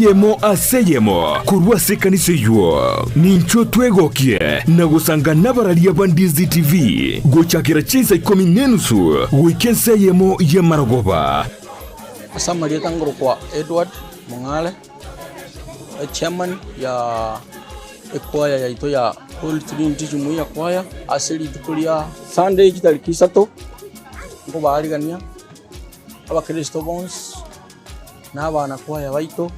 Eyemo ase eyemo korwa ase ekanisa eyio. Ninchwo twegokie na gosanga nabararia ba Ndizi TV gochakera chinsa ikomi nenusu goika ensa eyemo y'amarogoba. Ase amarieta ngorokwa Edward Mong'are, echairman ya ekwaya yaito ya Holy Trinity Jumuiya Choir, ase rituko ria Sunday chitariki isato, nkobaarigania abakristo bonsi. Na abana kwaya baito,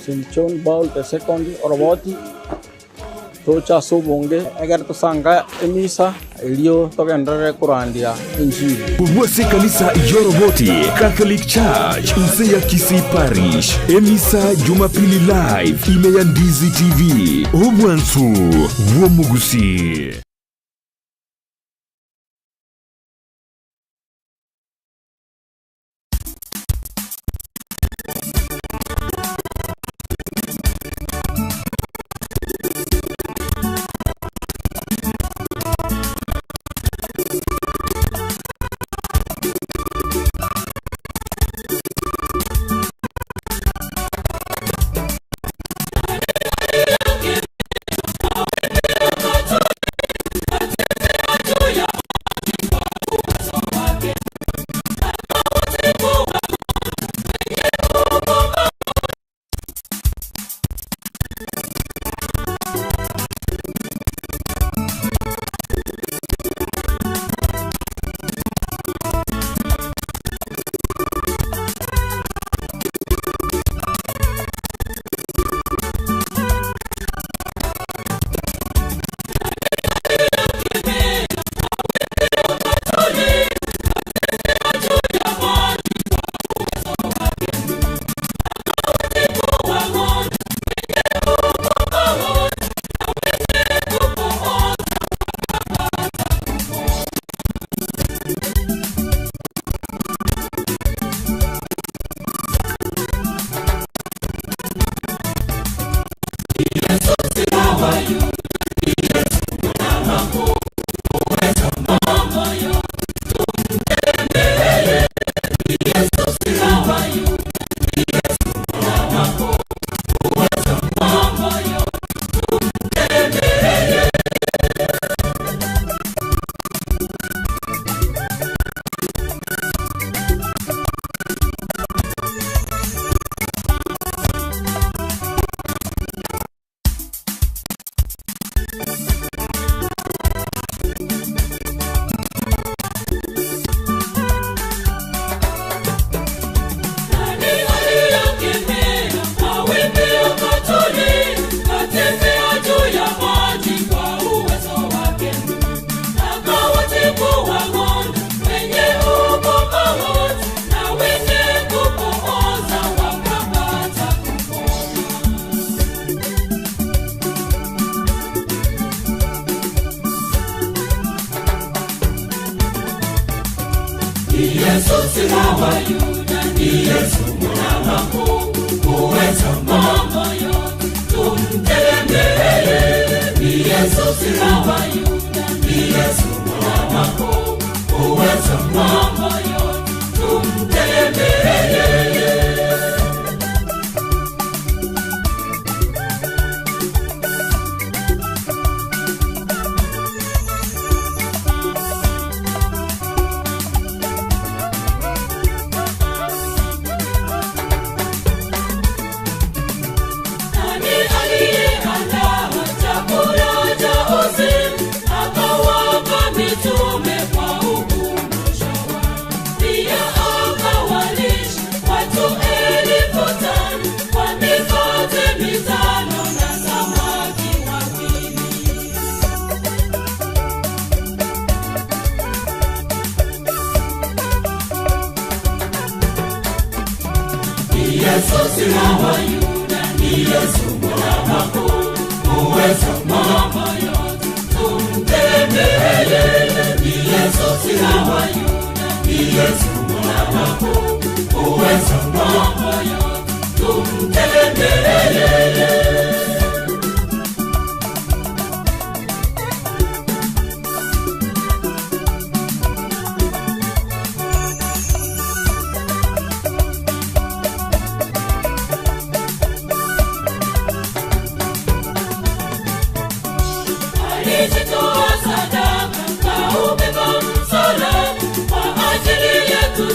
St. John Paul the Second oroboti, toche ase obonge egere tosange emisa erio togenderere korandia enchiri. Korwa ase ekanisa y'oroboti Catholic Church inse ya Kisii Parish, emisa Jumapili live ime ya Ndizi TV, obwansu bw'omogusii.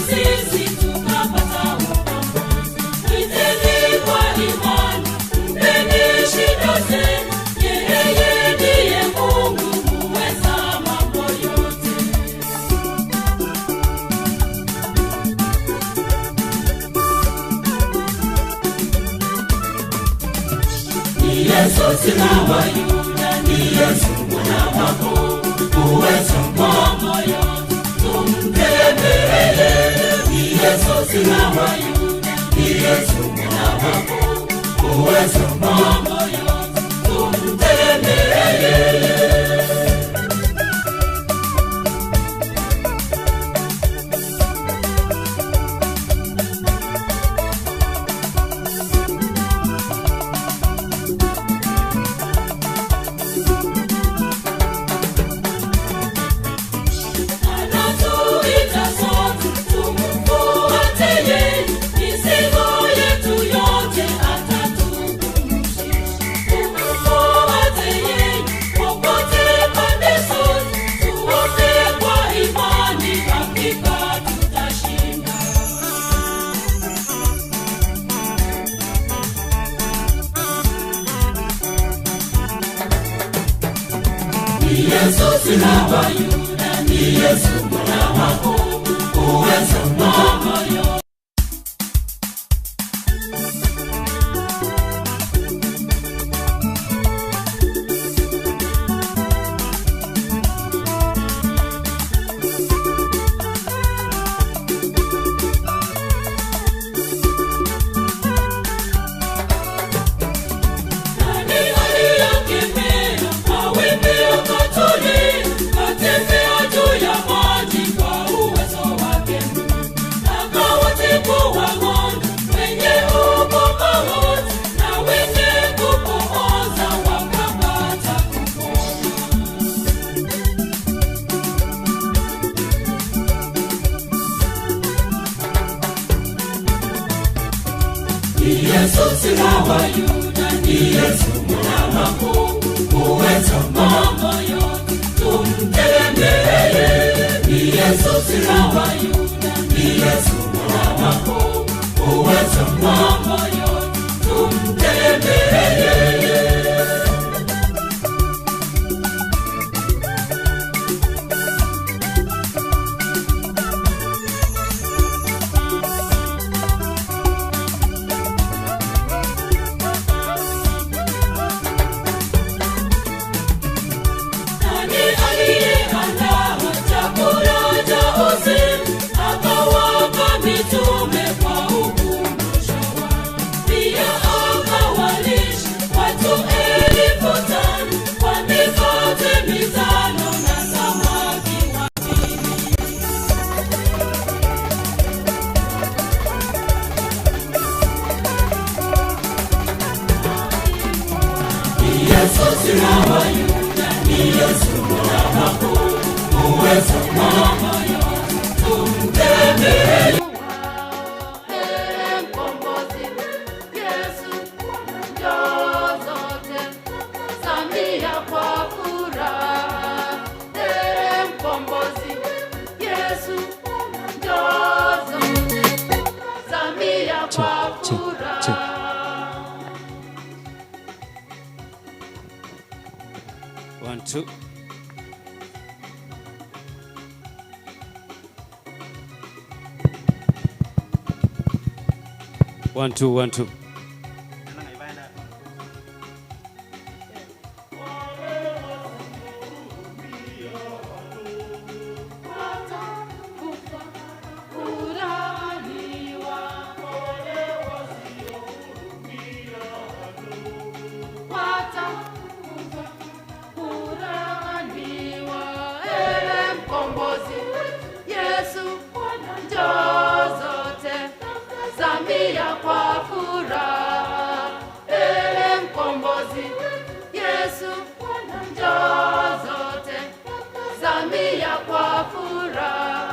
sisi tukapata ukombozi. Mwiteni kwa imani, mpeni shida zenu, yeye ndiye Mungu muweza mambo yote. Ni Yesu sina wa Yuda, ni Yesu mwana wa Mungu, uwezo mambo yote tumtegemee. Ni Yesu sina wa Yuda, ni Yesu mwana wa Mungu, uwezo mambo yote tumtegemee. Anatuita sote tumfuate yeye, mizigo yetu yote atatupumzisha. Tumfuate yeye popote pande zote, tuombe kwa imani, hakika tutashinda. Ni Yesu sina wa Yuda, ni Yesu mwana wa Mungu, uwezo mambo yote. Nani aliyekemea mawimbi yakatulia, akatembea juu ya maji kwa uwezo wake Mungu. Akawatibu wagonjwa wenye ukoma wote na wenye kupooza wakapata kupona. Ni Yesu sina wa Yuda, ni Yesu mwana wa Mungu, uwezo mambo yote tumtegemee. Ni Yesu sina wa Yuda, ni Yesu mwana wa Mungu, uwezo mambo yote tumtegemee. Nani aliyeandaa chakula cha uzima, akawapa mitume kwa ukumbusho wake? Pia akawalisha watu 5,000 kwa mikate mitano na samaki wawili. Ni Yesu sina wa Yuda, ni Yesu mwana wa Mungu, uwezo mambo yote tumtegemee. Ee Mkombozi Yesu, njoo zote, samia kwa furaha. Ee Mkombozi Yesu, njoo zote, samia kwa furaha. One, two. One, two, one, two. Watakufa kulaaniwa. Watakufa kulaaniwa. Ee Mkombozi Yesu, njoo zote, samia kwa furaha. Ee Mkombozi Yesu, njoo zote, samia kwa furaha.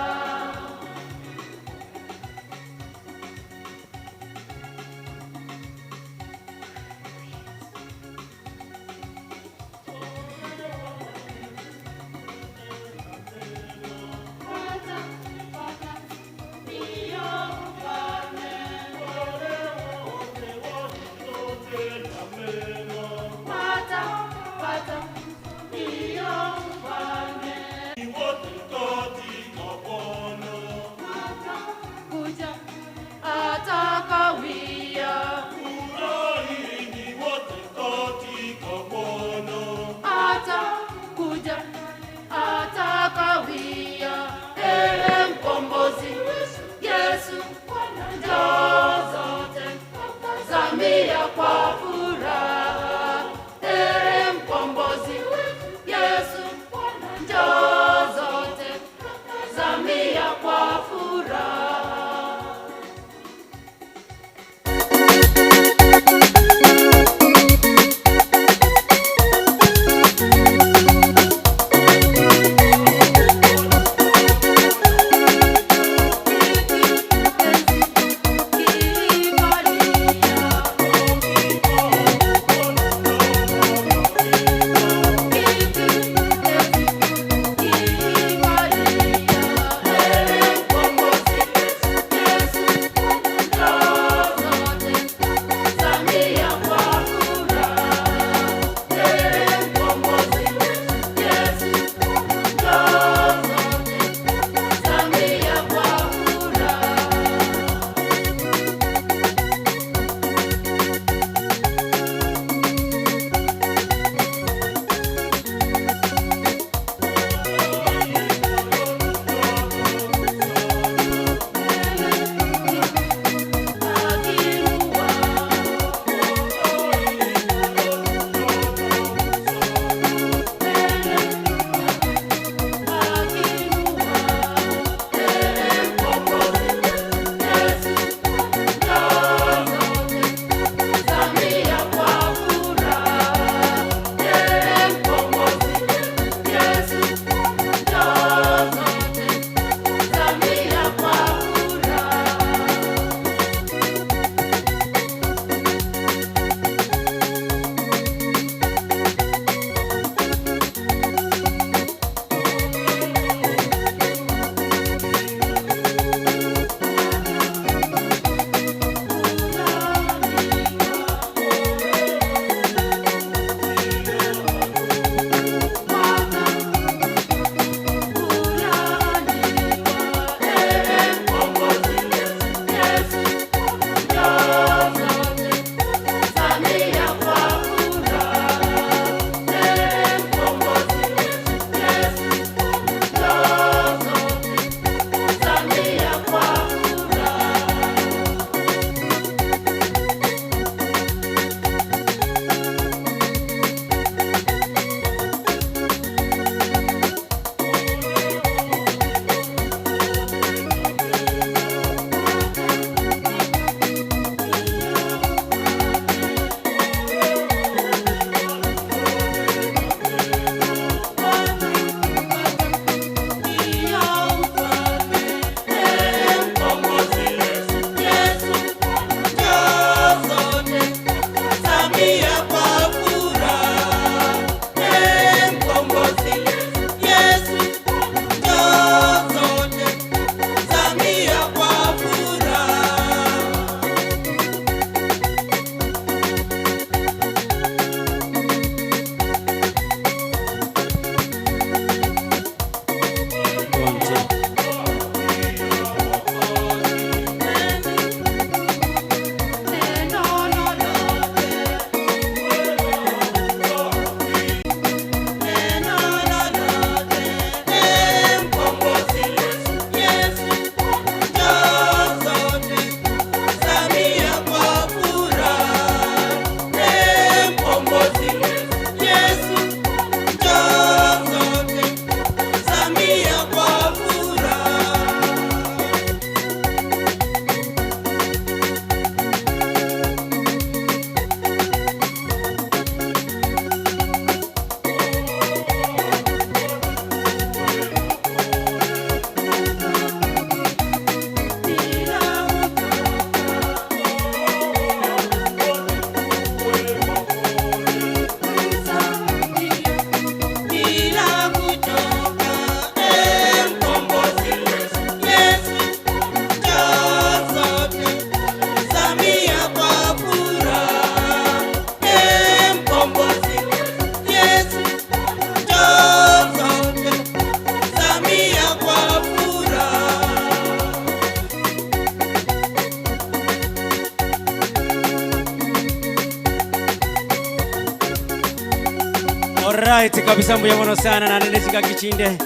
Zamia kwa furaha, ee mkombozi wetu Yesu, njoo zote, zamia kwa furaha. One, two. Alright kabisa mbuya mono sana na nende chingaki chinde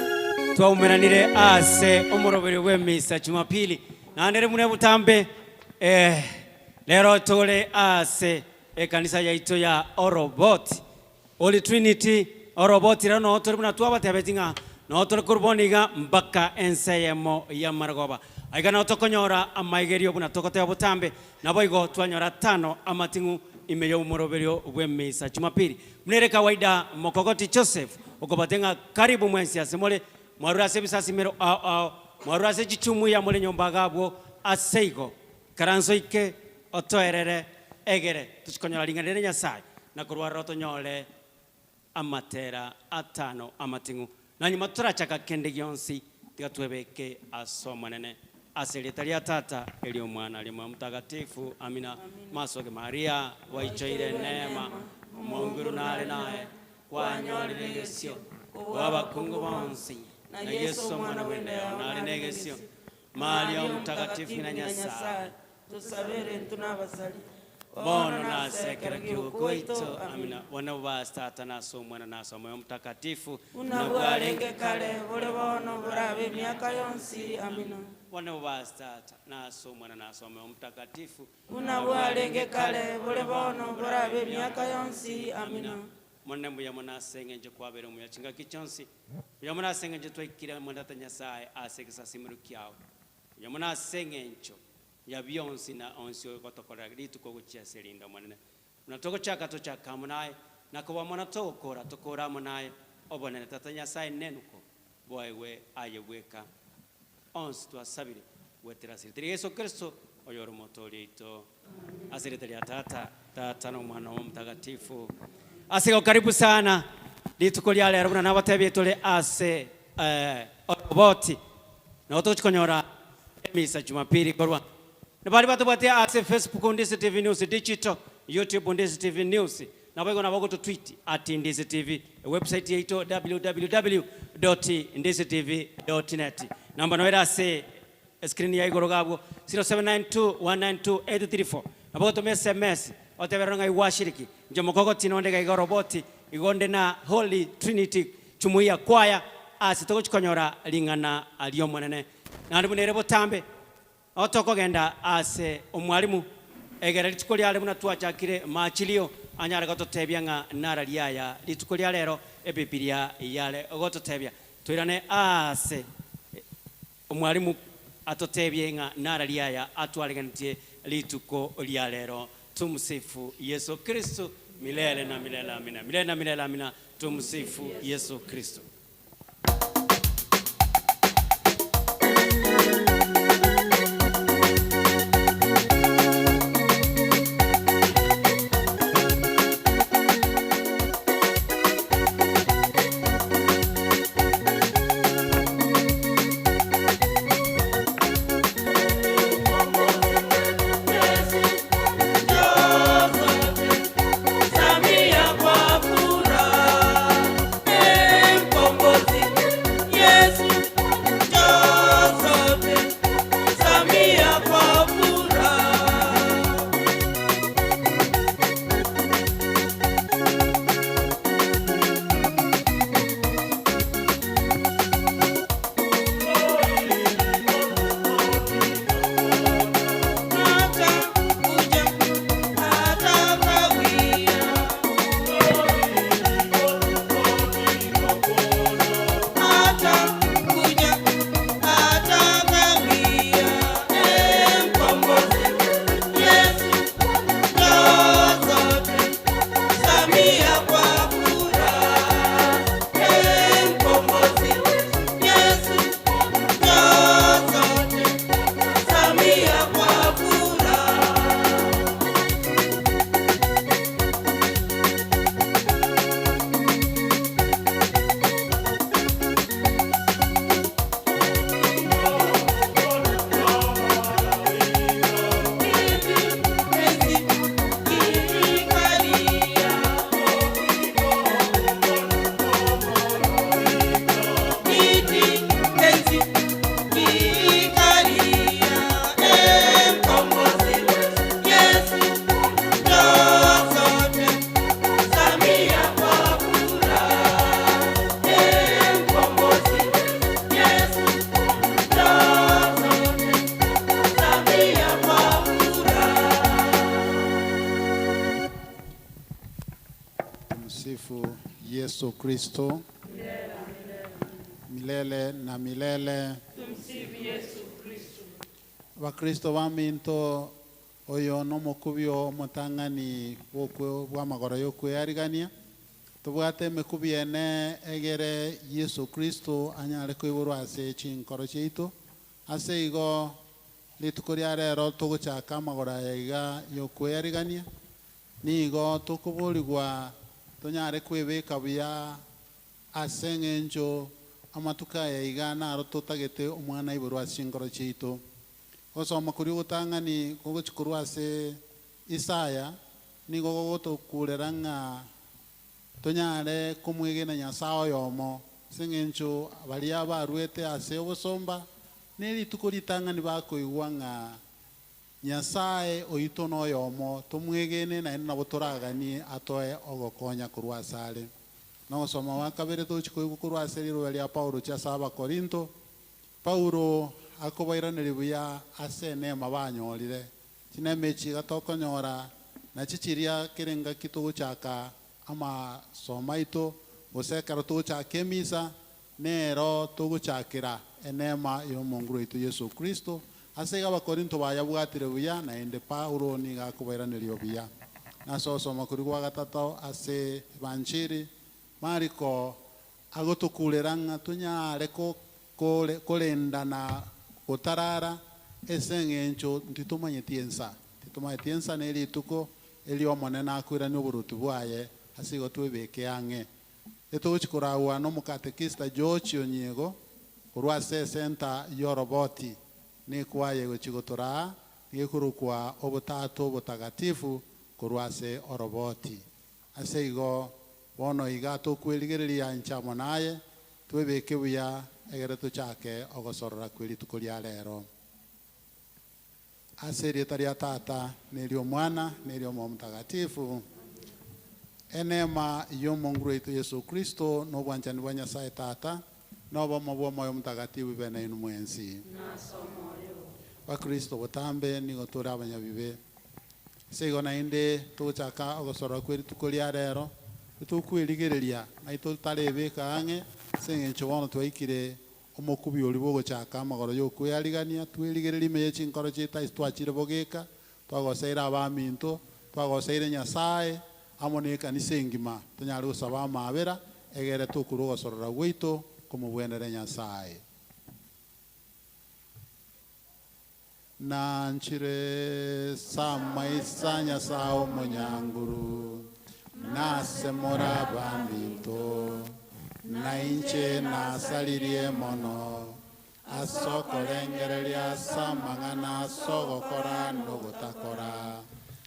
twaumeranire ase omoroberi bw'emisa Jumapili naende mune butambe eh, Rero tore ase ekanisa yaito ya Oroboti, Holy Trinity Oroboti. Rero noo tore buna twabatebetie ng'a noo tore korwa bono iga mpaka ense eyemo y'amarogoba. Aiga nao tokonyora amaigerio buna togoteba botambe, naboigo twanyora tano amating'u ime y'omoroberio bw'emisa Jumapili. Buna ere kawaida mokogoti Joseph okobatia ng'a karibu mwensi ase more, mwarure ase ebisasimero ao ao, mwarure ase chichumuiya more nyomba iga abwo, ase igo Ikaranso ike otoerere egere tochikonyora ring'ana riria Nyasae, na korwa aroro tonyore amatera atano amating'u. Na nyuma totarachaka kende gionsi, tiga twebeke ase Omonene, ase erieta ria Tata, eri'Omwana, eri'Omoyo Omotagatifu. Amina. Masoge Maria, gwaichoire neema, Omonguru nare naye, kwanyorire egesio kobua abakungu bonsi, na Yeso Omwana bw'enda yao nare negesio. Maria Omotakatifu ng'ina Nyasae, Tosabere intwe nabasari, bono na ase ekero ki'ogokwa gwaito. Amina. Bono bobase Tata, na ase Omwana, na ase Omoyo Omotakatifu, Buna bwarenge kare, bore bono, borabe emiaka yonsi. Amina. Bono bobase Tata, na ase Omwana, na ase Omoyo Omotakatifu, Buna bwarenge kare, bore bono, borabe emiaka yonsi. Amina. Monene mbuya mono ase engencho kwabeire omuya chingaki chionsi. Mbuya mono ase engencho twaikire amo Tata Nyasae ase egesasimero kiao. Mbuya mono ase engencho ya bionsi na onsi ogotokorera rituko gochia ase erinde Omonene. Buna togochaka tochake amo naye, na koba mono togokora tokore amo naye. Obonene Tata Nyasae nenuko boegwe aye bweka. Onsi twasabire goetera ase erieta ria Yeso Kristo, oyore Omotooria oito. Ase erieta ria Tata, Tata na Omwana Omotagatifu. Ase igo karibu sana rituko ria rero buna nabatebie tore ase oroboti nabo togochi konyora emisa Jumapili korwa nabari batobwate ase Facebook Ndisi TV News Digital, YouTube Ndisi TV News Naboigo nabo gototweet at Ndisi TV, ewebsite yaito www dot ndisitv dot net. Namba noyo ere ase escreen ya igoro iga abwo 0792192834. Nabo gotoma sms otebe rero ng'ai gwashiriki. Inche mokogoti nonde iga iga oroboti igo nde na Holy Trinity Jumuiya Choir ase togochi konyora ring'ana ri'Omonene. Naende buna ere botambe Nabo tokogenda aase omwalimu, egere rituko riare buna twachakire maachilio, anyare gototebia ng'a narari aya rituko ria rero Ebibilia yare gototebia. Toirane aase omwalimu atotebie ng'a narari aya atwaregenetie rituko ria rero. Tumsifu Yesu Kristo milele na milele amina. Milele na milele amina. Tumsifu Yesu Kristo. Tumsifu Yesu Kristo. Milele na milele. Tumsifu Yesu Kristo. Bakristo baminto oyo nomokubio omotang'ani bwokwe- bw'amagoro y'okwearigania tobwate emekubi ene egere Yesu Kristo anyare koiborwa ase chinkoro chiaito ase igo rituko ria rero togochaka amagoro aya iga y'okwearigania nigo tokoborigwa tonyare kwebeka buya ase eng'encho amatuko aya iga naro totagete omwana aiborwe ase chinkoro chiaito. Gosoma koria ogotang'ani gogochikorwa ase Isaya nigo gogotokurera ng'a tonyare komwegena Nyasae oyomo ase eng'encho baria barwete ase obosomba ne rituko ritang'ani bakoigwa ng'a Nyasae oito noyomo, tomwegene naende nabo toraganie atoe ogokonya korwa asare. Nogosoma gwa kabere tochi koigwa korwa ase riroba ria Paulo chia ase Abakorinto, Paulo akobairaneria buya ase enema banyorire. Chinema echi iga tokonyora nachi chiria kera engaki togochaka amasomo aito, gose ekero togochaka emisa, Nero togochakera eneema y'Omonguru oito Yeso Kristo. Ase igo Abakorinto bayabwatire buya, naende Paulo nigo akobairaneria obuya. Nase ogosoma koria gwa gatato ase Evanchiri, Mariko agotokurera ng'a tonyare korenda na gotarara ase eng'encho ntitomanyeti ensa. Titomanyeti ensa ne rituko eri'Omonene akoirania oboruoti bwaye, ase igo twebeke ang'e. Etogochi koragwa nomokatekista George Onyiego korwa ase esenta y'oroboti nekwaye gochi gotoraa nigekorokwa Obotato Obotagatifu korwa ase oroboti. Ase igo bono iga tokwerigereria inche amo naye twebeke buya egere tochake ogosorora kwe rituko ria rero. Ase erieta ria Tata, na eri'Omwana, na eri'Omoyo Omotagatifu. Eneema y'Omonguru oito Yeso Kristo, na obwanchani bwa Nyasae Tata, na obomo bw'Omoyo Omotagatifu bibe nainwe mwensi. Bakristo botambe nigo tore abanyabibe. Ase igo naende togochaka ogosorora kwe rituko ria rero, titokwerigereria naintwe totarebeka ang'e, ase engencho bono twaikire Omokubi oria bw'ogochaka amagoro y'okwearigania, twerigererie ime ye chinkoro chiaito ase twachire bogeka, twagoseire abaminto, twagoseire Nyasae, amo nekanisa engima, tonyare gosaba amaabera, egere tokorwa ogosorora gwaito komobwenere Nyasae. Nanchire s'amaiso a Nyasae omonyanguru, nase more abaminto, na inche nasaririe mono ase okorengereria ase amang'ana ase ogokora na ogotakora,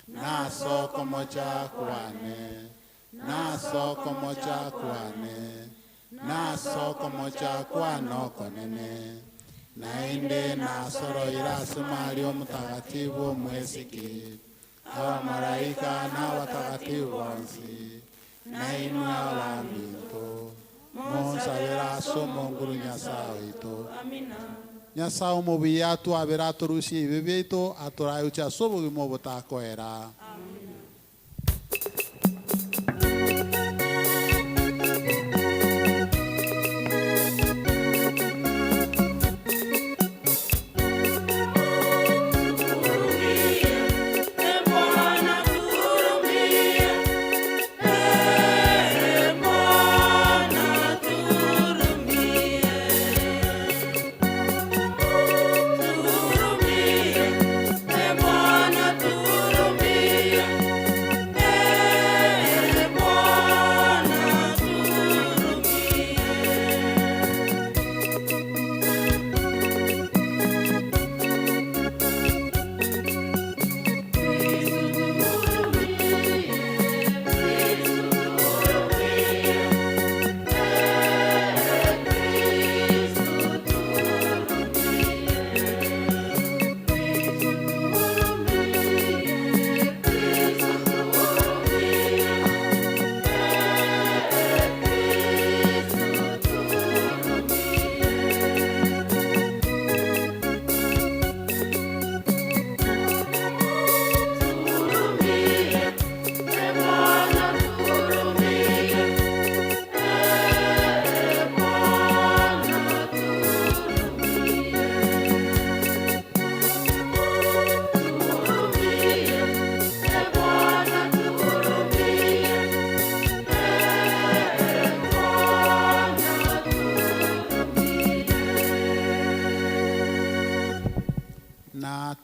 na ase okomocha kwane, na ase okomocha kwane, na ase okomocha kwane okonene, naende nasoroire ase Maria Omotagatifu Omwesike, abamalaika na abatagatifu bonsi, nainwe abaminto, monsabere ase Omonguru Nyasae oito. Nyasae omobuya atwabere atorusie ebibe biaito, atorae gochia ase obogima obotakoera.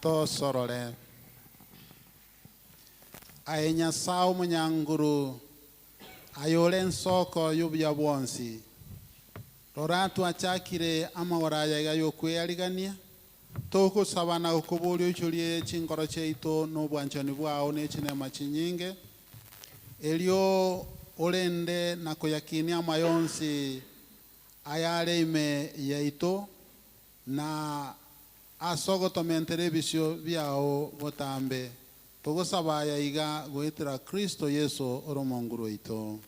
Tosorore. Aye Nyasae omonyanguru, aye ore ensoko y'obuya bwonsi, rora twachakire amagoro aya iga y'okwearigania, togosaba na gokoboria oichorie chinkoro chiaito nobwanchani bwao ne chinema chinyinge, erio orende na koyakinia amaya onsi ayare ime yaito, na ase ogotomentera ebisio biao botambe, togosaba aya iga goetera Kristo Yeso ore Omonguru oito.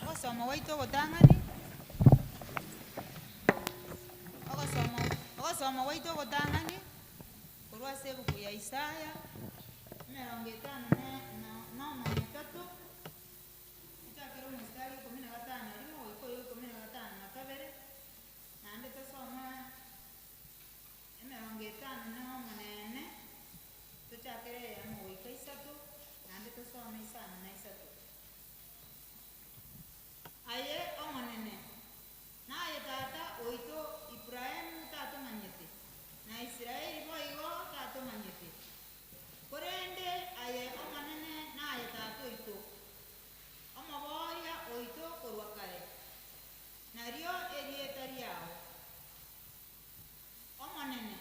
Ogosoma gwaito ogotang'ani, ogosoma ogosoma gwaito ogotang'ani korwa ase ebuku ya Isaya, emerongo etano na na- na omono etato, tochakere omostari ikomi na gatano rimo goika oyo ikomi na gatano na kabere, naende tosome emerongo etano na omonene, tochakere eyemo goika isato, naende tosome isano na isato. Aye Omonene, naye tata oito Ibrahimu tatomanyete, na Israeli boigo tatomanyete, korende aye Omonene naye tata oito, Omobooria oito korwa kare, nario erieta riao. Omonene,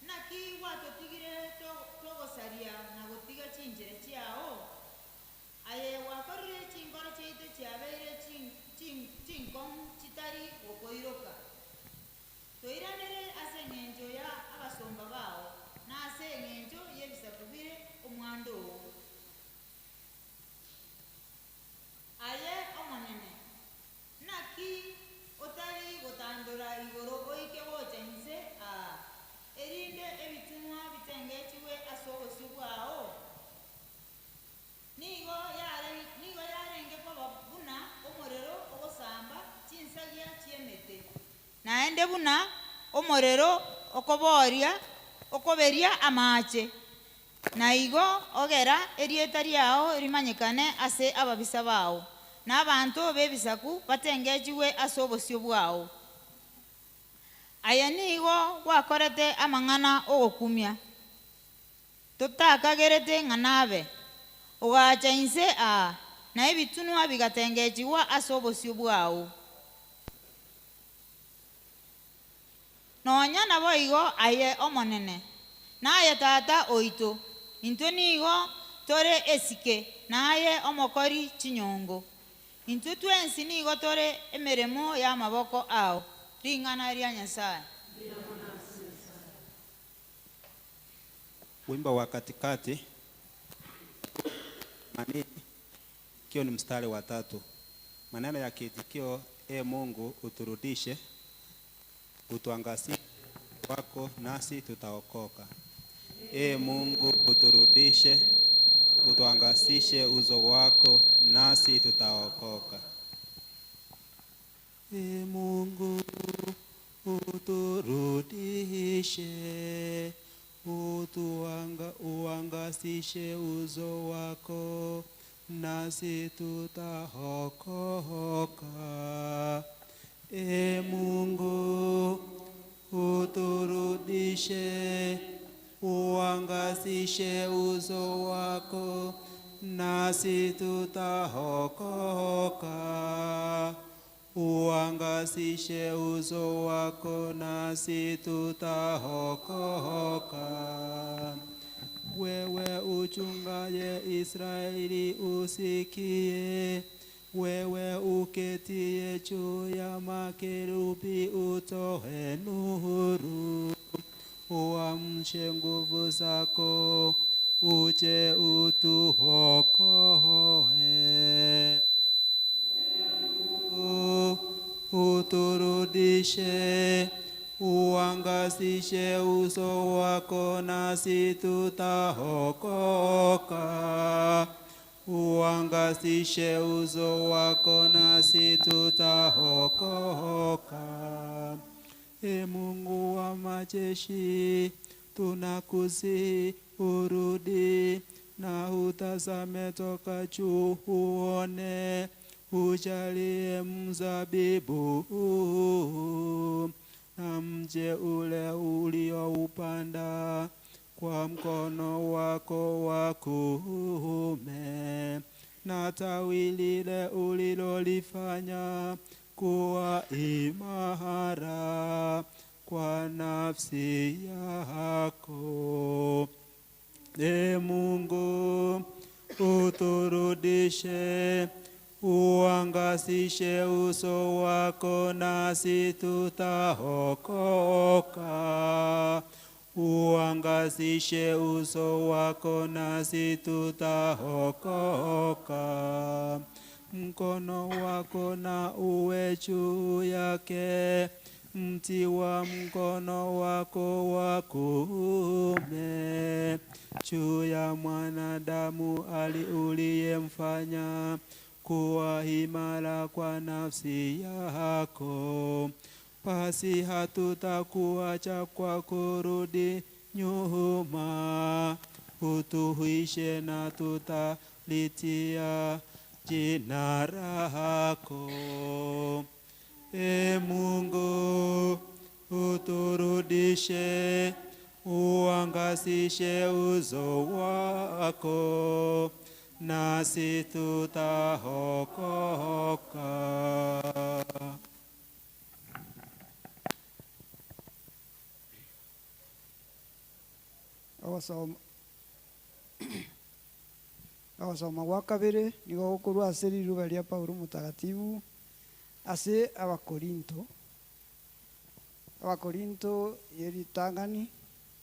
naki gwatotigire togosaria na gotiga chinchera chiao? Aye gwakorire chinkoro chiaito chiabeire chinkong'u chitari gokoiroka. Toiranere ase engencho ya abasomba bao, na ase engencho y'ebisaku bire omwando oo. Aye Omonene, naki otari gotandora igoro oike gocha inse aa, erinde ebitunwa bitengechigwe ase obosio bwao? Nigo yare nigo yarenge koba buna omorero ogosamba chinsagia chi'emete, naende buna omorero okoboria okoberia amaache, na igo ogera erieta riao rimanyekane ase ababisa bao, na abanto b'ebisaku batengechigwe ase obosio bwao. Aye nigo gwakorete amang'ana 'ogokumia, Totakagerete ng'a nabe. Ogaacha inse aa, na ebitunwa bigatengechigwa ase obosio bwao. Nonya naboigo aye Omonene, naye Tata oito, intwe nigo tore esike, naye omokori chinyongo. Intwe twensi nigo tore emeremo y'amaboko ao. Ring'ana ria Nyasae. Wimbo wa katikati manini, ikiwa ni mstari wa tatu. Maneno ya kiitikio: E Mungu, uturudishe, utuangazie wako, nasi tutaokoka. E Mungu, uturudishe, utuangasishe uso wako, nasi tutaokoka. E Mungu, uturudishe, utuanga, uangasishe uso wako, nasi tutaokoka. E Mungu, uturudishe, uangasishe uso wako, nasi tutaokoka. Uangasishe uso wako, nasi tutaokoka. Wewe uchungaye Israeli usikie, wewe uketie juu ya makerubi utoe nuru, uamshe nguvu zako, uje utuokoe. Uturudishe, uangazishe uso wako, nasi tutaokoka. Uangazishe uso wako, nasi tutaokoka. E Mungu wa majeshi, tunakusihi urudi na utazame toka juu uone, ujalie mzabibu huu na mche ule ulioupanda kwa mkono wako wa kuume, na tawi lile ulilolifanya kuwa imara kwa nafsi yako. E Mungu, uturudishe, uangasishe uso wako, nasi tutaokoka. Uangasishe uso wako, nasi tutaokoka. Mkono wako na uwe juu yake, mti wa mkono wako wa kuume, juu ya mwanadamu ali uliyemfanya kuwa imara kwa nafsi yako. Basi hatutakuacha kwa kurudi nyuma, utuhuishe na tutalitia jina lako. E Mungu, uturudishe, uangasishe uso wako, nasi tutaokoka. Ogosoma ogosoma gwa kabere nigo gokorwa ase riruba ria Paulo Motagatifu ase Abakorinto, Abakorinto ye ritang'ani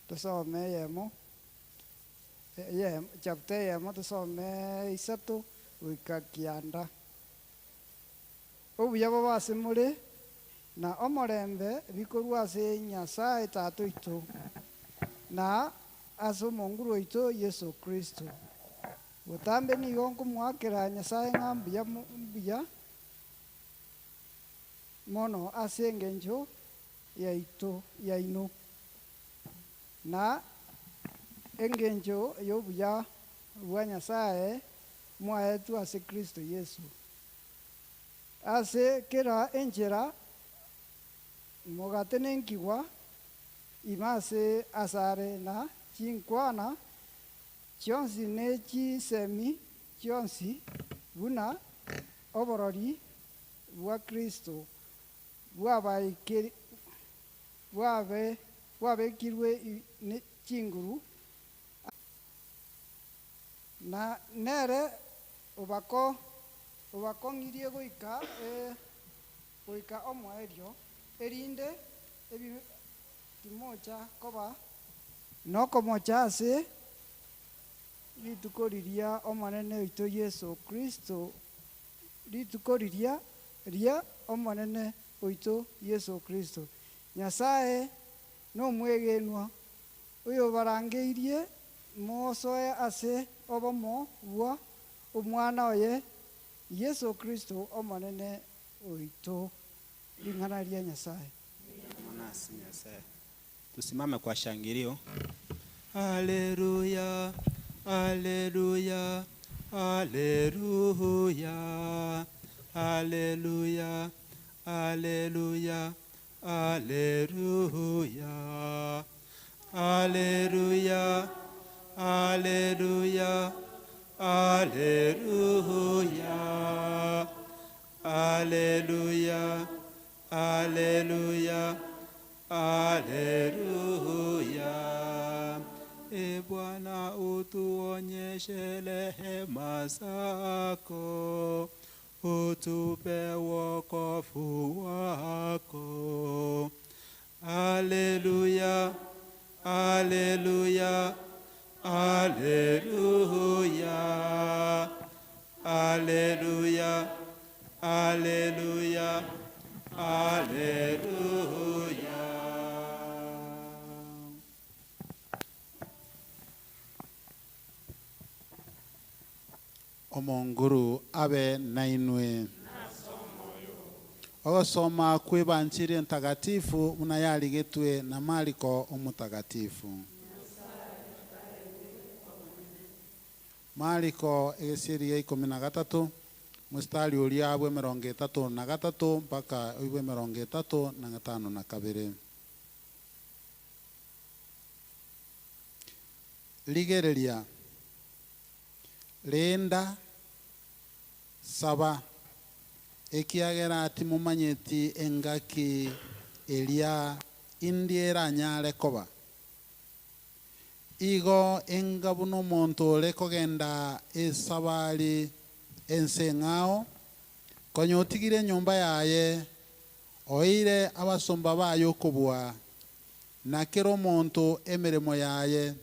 tosome eyemo eyemo chapter eyemo tosome isato goika kianda. Obuya bobe ase more, na omorembe bikorwa ase Nyasae Tata oito, na ase Omonguru oito Yeso Kristo. Botambe nigo nkomoakera Nyasae ng'a mbuya mbuya mono ase engencho yaito yaino, na engencho y'obuya bwa Nyasae mwaetwe ase Kristo Yeso. Ase kera enchera mogatenenkigwa ime ase asare na chinkwana chionsi ne chisemi chionsi, buna oborori bwa Kristo bwabaikeri bwabe bwabekirwe ne chinguru, na nere obako Obakong'irie goika goika omoerio, erinde ebibe timocha koba nokomocha ase rituko riria Omonene oito Yeso Kristo rituko riria ria Omonene oito Yeso Kristo. Nyasae nomwegenwa, oyobarangeirie mosoe ase obomo bwa Omwana oye, Yeso Kristo Omonene oito. Ring'ana ria Nyasae. Mwanasi Nyasae. Tusimame kwa shangilio. Haleluya, haleluya, haleluya, haleluya, haleluya, haleluya, haleluya, haleluya, haleluya, haleluya, haleluya, haleluya. E Bwana, utuonyeshe rehema zako, utupe wokovu wako. Haleluya, haleluya, haleluya, haleluya, haleluya, haleluya. Omonguru abe nainwe. Ogosoma kw'Ebanchiri Entagatifu buna yarigetwe na Mariko Omotagatifu. Mariko egesieri gia ikomi na gatato, mositari oria bw'emerongo etato na gatato mpaka oibw'emerongo etato na gatano na kabere. Rigereria, Renda, saba, ekiagera timomanyeti engaki eria indi eranyare koba. Igo enga buna omonto ore kogenda esabari ense eng'ao, konya otigire enyomba yaye, oeire abasomba baye okobua, na kera omonto emeremo yaye,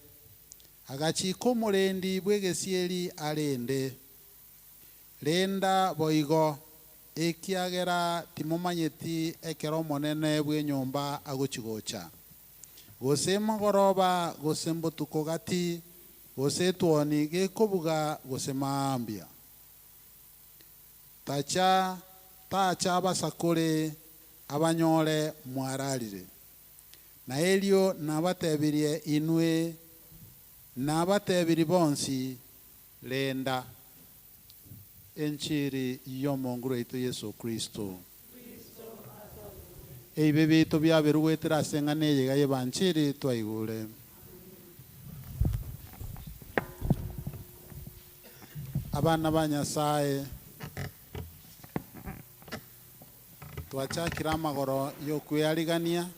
Agachika omorendi bw'egesieri arende. Renda boigo, ekiagera timomanyeti ekero omonene bw'enyomba agochi-gocha, gose mogoroba, gose mbotuko gati, gose etuoni gekobuga, gose mambia. Tacha, tacha abasakore abanyore mwararire. Na erio nabatebirie inwe, nabatebirie bonsi, Renda enchiri y'Omonguru oito Yeso Kristo. Ebibe biaito biaberwe goetera ase eng'ana eye iga y'Ebanchiri twaigure. Abana ba Nyasae. Twachakire amagoro y'okwearigania,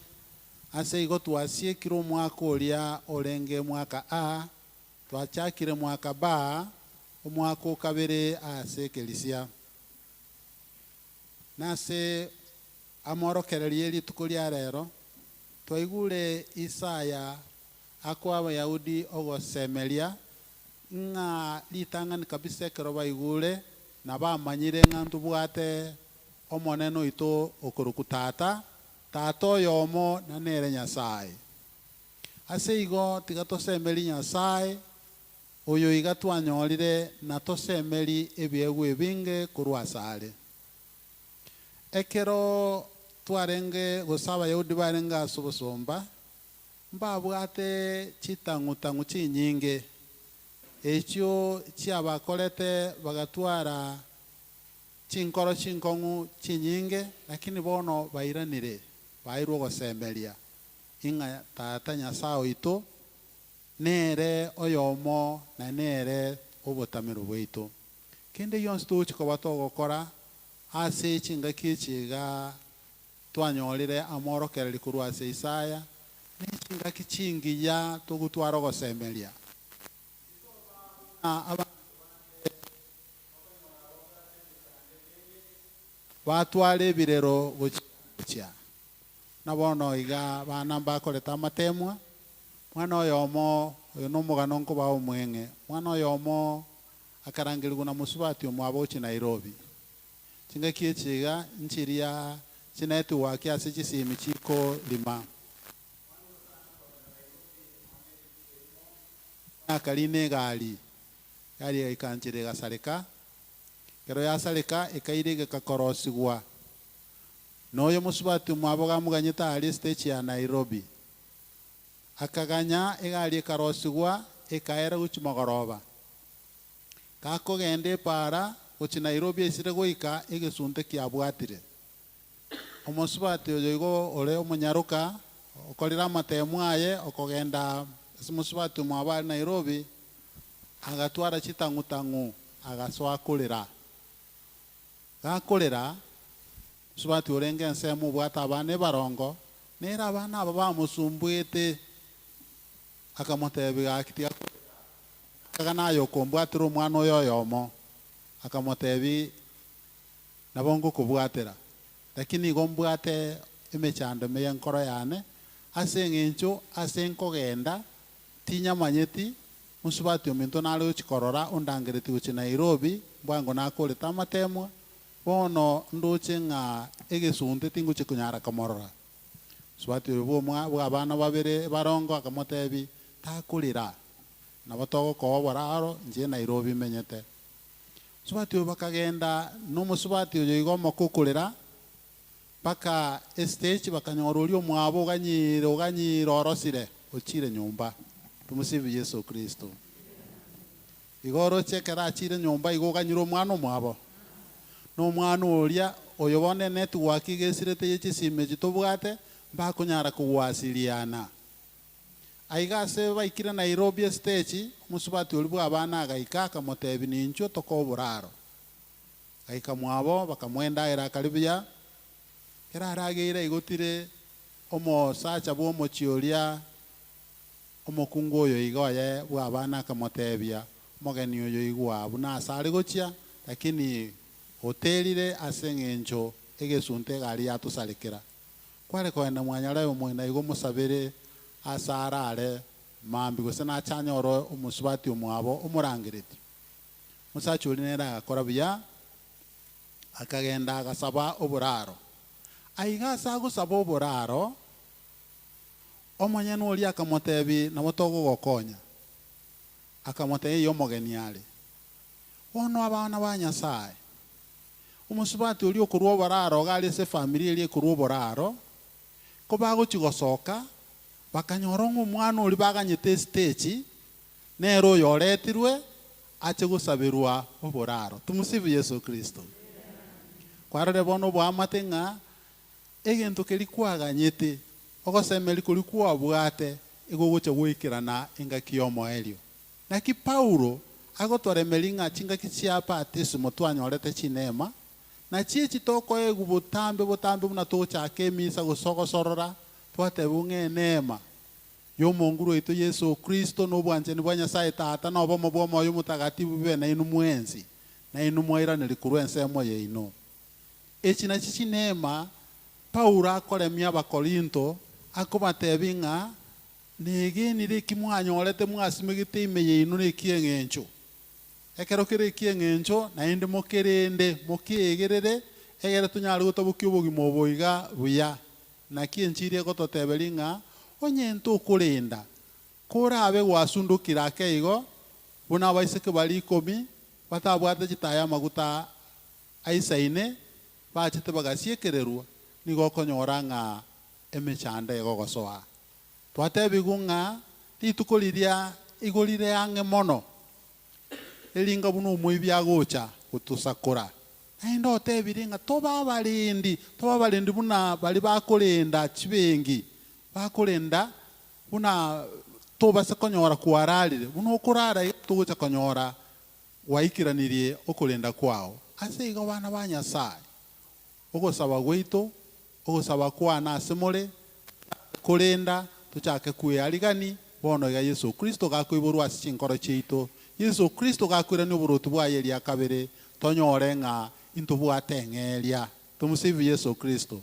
ase igo twasiekire omwaka oria orenge mwaka A, twachakire mwaka B, omwaka o kabere ase ekerisia. Nase amorokererio ye rituko ria rero, twaigure Isaya akoa Abayahudi ogosemeria ng'a ritang'ani kabisa ekero baigure na bamanyire ng'a ntobwate Omonene oito okorokwa Tata, Tata oyomo na nere Nyasae. Ase igo tiga tosemerie Nyasae, oyo iga twanyorire na tosemerie ebiegwa ebinge korwa asare. Ekero twarenge gose Abayahudi barenge ase obosomba, Mbabwate chitang'u-tang'u chinyinge, echio chiabakorete bagatwara chinkoro chinkong'u chinyinge, lakini bono bairanire, bairwe ogosemeria, ing'a Tata Nyasae oito nere oyomo na nere obotamero bwaito. Kende gionsi togochia koba togokora ase chingaki echi iga Twanyorire amorokererio korwa ase Isaya, ne chingaki chingiya togotwara ogosemeria. Titoba buna abanto bande okonyora babwate emechando. Batwara ebirero gochia gochia. Na bono iga abana mbakorete amatemwa, mwana oyomo, oyo nomogano nkobaa omweng'e, mwana oyomo akarangerigwa na mosubati omwabo gochia Nairobi. Chingaki echi iga nchiria chinetwork ase chisimi chikorima. Akarina egari, egari egaika nchera egasareka, Ekero yasareka, ekaira egeka korosigwa. Na oyo mosubati omwabo gamoganyete aaria estage ya Nairobi. Akaganya egari ekarosigwa, ekaera gochia mogoroba. Gakogenda epaara gochia Nairobi aisire goika egesunte kiabwatire. Omosubati oyo igo ore omonyaroka, okorire amatemu aye okogenda ase mosubati omwabo aria Nairobi, Agatwara chitang'u-tang'u, agasoa korera. Gakorera, mosubati orenge ensemo obwate abana ebarongo, nere abana aba bamosumbuete. Akamotebia, Gaki tiga korera, akaga naye okombwatera omwana oyo oyomo. Akamotebia, Nabo ngokobwatera, lakini nigo mbwate emechando ime y'enkoro yane, ase engencho ase nkogenda Tinyamanyeti, mosubati ominto nare gochia korora ondangeretie gochia Nairobi, mbwango nakorete amatemwa, bono ndoche ng'a egesunte tingochia konyara komorora. Mosubati oyo bw'omwa bw'abana babere barongo akamotebia, Takorera, nabo togokoa oboraro inche Nairobi menyete. Mosubati oyo bakagenda nomosubati oyo igo omoke okorera, Mpaka estage bakanyora oria omwabo oganyire oganyire orosire ochire nyomba. Tumusifu Yeso Kristo. Igo oroche ekero achire nyomba igo oganyire omwana omwabo. Na omwana oria oyo bono enetwork iga esirete ye chisimi echi tobwate mbakonyara kogwasiriana. Aiga ase baikire Nairobi estage omosubati oria bwa abana agaika akamotebia ninchwo tokoe oboraro. Gaika mwabo, bakamoa endagera akari buya. Ekero arageire aigotire omosacha bw'omochie oria, omokungu oyo iga oye bw'abana akamotebia, Omogeni oyo igwa buna ase are gochia, lakini oterire ase engencho egesunte egari yatosarekera. Kware kogenda mwanyare omoina igo omosabere ase arare mambia gose nache anyore omosubati omwabo omorangeretie. Omosacha oria nere agakora buya, akagenda agasaba oboraro. Aiga ase agosaba oboraro, omonyene oria akamotebia, Nabo togogokonya. Akamotebia, Eyio omogeni are. Bono abana ba Nyasae, omosubati oria okorua oboraro iga are ase efamiri eria ekorua oboraro, kobagochia gosoka, bakanyora ng'a omwana oria baganyete esiteji, Nere oyoretirwe ache gosaberwa oboraro. Tumusifu Yeso Kristo. Kwarorire bono oboamate ng'a egento keria kwaganyete, ogosemeria koria kwabwate, egogocha goikerana engaki y'omoerio. Naki Paulo agotoremeria ng'a chingaki chia batisimo twanyorete chineema, nachio echi tokoegwa botambe botambe buna togochaka emisa gose ogosorora, twatebigwa ng'a eneema y'Omonguru oito Yeso Kristo, na obwanchani bwa Nyasae Tata, na obomo bw'Omoyo Omotagatifu bibe nainwe mwensi, nainwe mwairanerie korwa ensemo yaino. Echi nachio chineema Paulo akoremia Abakorinto, akobatebia ng'a negenire eki mwanyorete mwasimegete ime yaino neki'eng'encho. Ekero kere eki'eng'encho, naende mokerende, mokeegerere, egere tonyare gotabokia obogima obo iga buya. Naki enchiri egototeberia ng'a onye ntokorenda, korabe gwasundukire ake igo, buna abaiseke baria ikomi batabwate chitaya amaguta aisaine, bachete bagasiekererwa, nigo okonyora ng'a emechando egogosoa. Twatebigwe ng'a rituko riria igo rire ang'e mono, eringa buna omoibi agocha gotosakora. Naende otebire ng'a tobe abarendi, tobe abarendi buna baria bakorenda chibengi, bakorenda buna tobase konyora kwararire, buna okorara iga togocha konyora gwaikeranirie okorenda kwao. Ase igo abana ba Nyasae, ogosaba gwaito, ogosaba kwane ase more, tochake korenda, tochake kwearigani, bono iga Yeso Kristo gakoiborwa ase chinkoro chiaito, Yeso Kristo gakoirania oboruoti bwaye eria kabere, tonyore ng'a intobwate eng'eria. Tumsifu Yesu Kristo.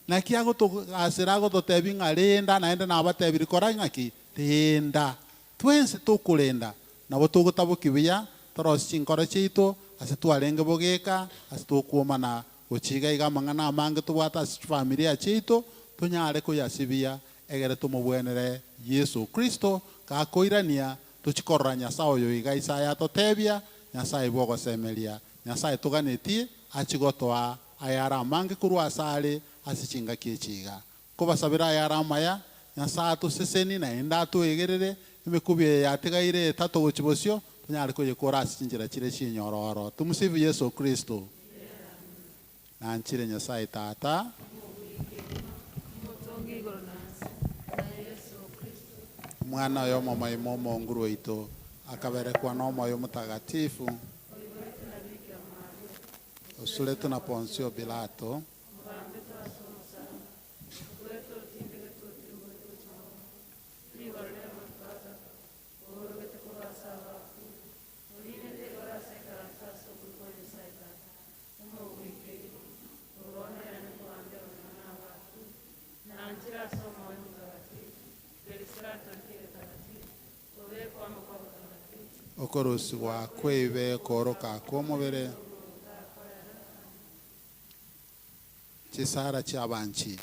Naki agotogasera agototebia ng'a renda, naende nabatebirie kora ng'aki? Renda. Twensi tokorenda, nabo togotabokia buya, torosie chinkoro chiaito ase twarenge bogeka, ase tokwomana gochia iga iga amang'ana amange tobwate ase chifamilia chiaito, tonyare koyasibia egere tomobwenere Yeso Kristo, gakoirania tochie korora Nyasae oyo iga Isaya atotebia, Nyasae bw'ogosemeria, Nyasae toganetie achie gotoa ayare amange korwa asare ase chingaki echi iga. Nkobasabera ayare amaya, Nyasae atosesenie naende atoegerere emekubio eye yatigaire etato gochia bosio, tonyare koyekora ase chinchera chire chinyororo. Tumsifu Yeso Kristo. Nanchire Nyasae Tata. Omwana oye omomoima Omonguru oito, akaberekwa n'Omoyo Omotagatifu, osuretwe na Ponsio Pilato. Okorusigwa kw'ebibe kooroka kw'omobere, chisara chi'abanchi.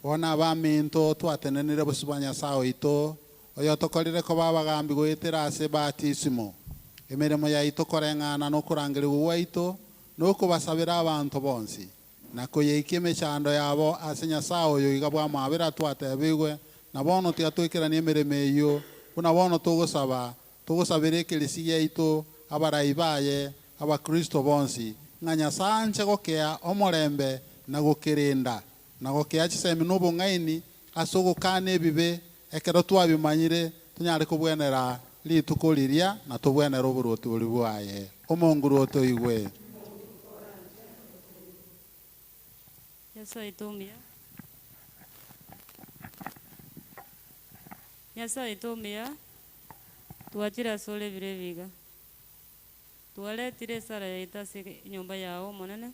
Bono abaminto, twatenenire bosio bwa Nyasae oito, oyotokorire koba abagambi goetera ase ebatisimo, emeremo yaito koreng'ana nokorangerigwa gwaito, nokobasabera abanto bonsi, na koyeikia emechando yabo ase Nyasae oyo iga bw'amabera twatebigwe, na bono tiga toikeranie emeremo eyio, buna bono togosaba, togosabera ekerisi giaito, abarai baye, Abakristo bonsi, ng'a Nyasae anche gokea omorembe na gokerenda, na gokea chisemi na obong'aini ase ogokana ebibe, ekero twabimanyire, tonyare kobwenera rituko riria na tobwenere oboruoti boria bwaye. Omonguru otoigwe. Nyasae oito omuya. Nyasae oito omuya, twachire asore ebiro ebi iga. Twaretire esara yaito ase enyomba yao Omonene,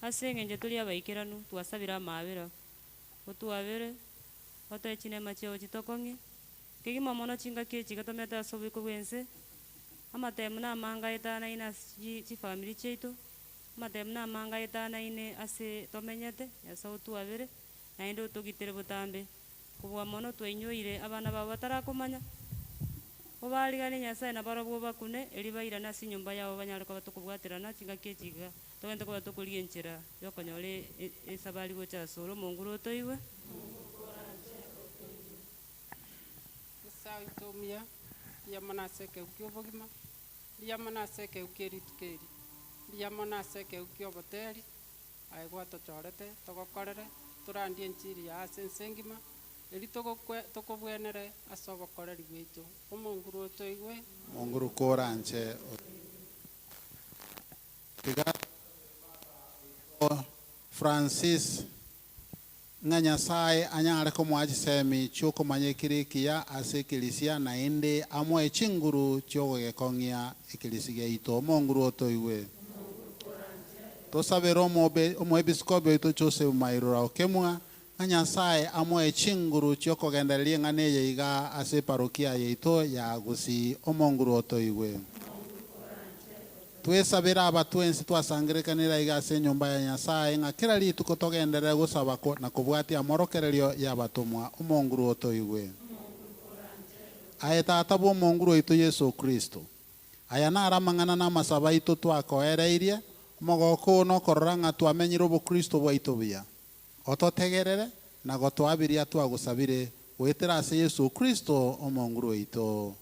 ase engencho tori abaikeranu, twasabire amaabera, otwabere, otoe chineema chiao chitokong'ie, kegima mono chingaki echi iga tomete ase oboiko bw'ense, amatemu na amange aetanaine ase chi chifamiri chiaito, amatemu na amange aetanaine ase tomenyete, Nyasae otwabere, naende otogitere botambe. Kobua mono twainyoire abana babo batarakomanya, obaariganie Nyasae na barobwo obakune, erio bairane ase enyomba yabo banyare koba tokobwaterana chingaki echi iga, togende koba tokorigia enchera yokonyora esabari gocha asore omonguru otoigwe. Nyasae oito omuya, mbuya mono ase ekeegu ki'obogima, mbuya mono ase ekeegu kie rituko eri, mbuya mono ase ekeegu ki'oboteri, Aye gwatochorete togokorere, torandie enchiri yao ase ense engima, erio togokwe tokobwenere ase obokoreri bwaito. Omonguru otoigwe. Omonguru koranche Tiga oito Francis ng'a Nyasae anyare komoa chisemi chi'okomanya ekere ekiya ase ekerisia naende amoe chinguru chi'ogogekong'ia ekerisia giaito. Omonguru otoigwe. Tosabere Omoepiskopi oito Joseph Mairura Okemwa, ng'a Nyasae amoe chinguru chi'okogendereria eng'ana eye iga ase eparokia yaito ya Gusii. Omonguru otoigwe. Twesabere aba twensi twasangererekanire aiga ase enyomba ya Nyasae, ng'a kera rituko togenderere gosaba na kobwatia amorokererio y'abatomwa. Omonguru otoigwe. Aye Tata bw'Omonguru oito Yeso Kristo, Aya naro amang'ana na amasabo aito twakoereirie, omogoko oo nokorora ng'a twamenyire obokristo bwaito buya. Ototegerere na gotoa biria twagosabire goetera ase Yeso Kristo Omonguru oito.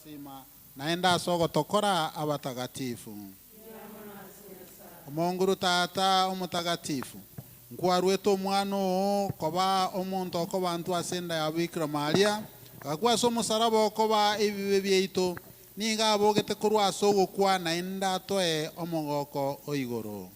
ogosasima naende ase ogotokora abatagatifu. Omonguru Tata omotagatifu, nkwarwete omwana oo koba omonto okoba ntwe ase enda ya Bikira Maria, agakwa ase omosaraba okoba ebibe biaito, nigo abogete korwa ase ogokwa naende atoe omogoko o igoro.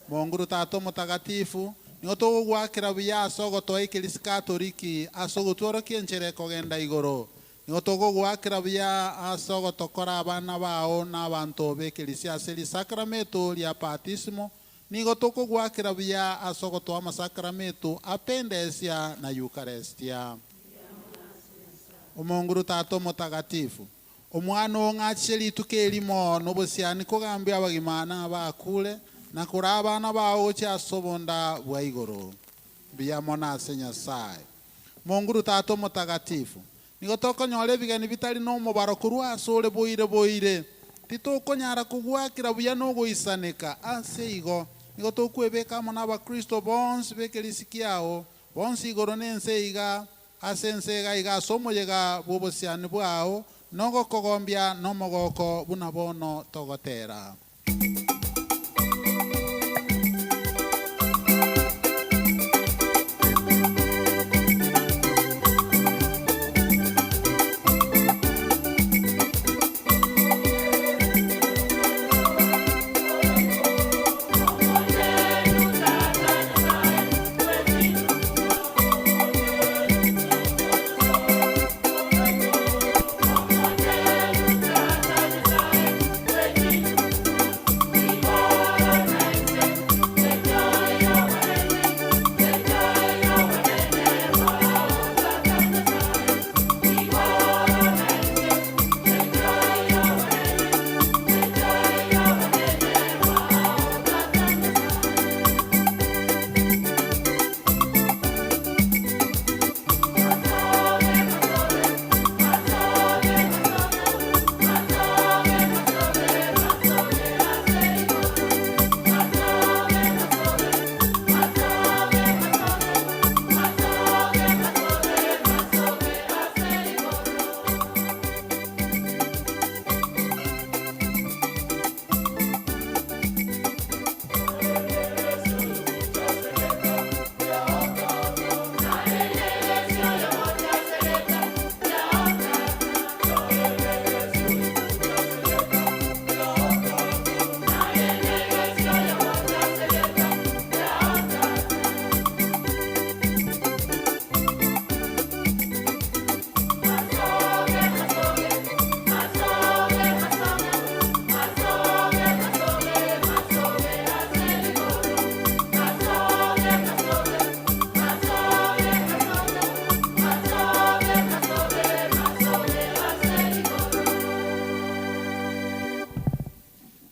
Monguru Tata omotagatifu, nigo togogwakera buya ase ogotoa ekerisi Katoliki ase ogotworokia enchera ekogenda igoro. Nigo togogwakera buya ase ogotokora abana bao na abanto b'ekerisi ase risakrameto ria batismo, nigo tokogwakera buya ase ogotoa amasakrameto apendesia na Eucharistia. Omonguru Tata omotagatifu, omwana oo ng'achishe rituko erimo nobosiani kogambia abagima na abakure, na kora abana bao gochia ase obonda bwa igoro. Mbuya mono ase Nyasaye. Monguru Tata omotagatifu, nigo tokonyora ebigeni bitari na omobaro korwa ase ore boire boire. Titokonyara kogwakera buya na ogoisaneka ase igo. Nigo tokwebeka amo na abakristo bonsi b'ekerisi kiao, bonsi igoro na ense iga, ase ense iga iga ase omoyega bw'obosiani bwao, na ogokogombia na omogoko buna bono togotera.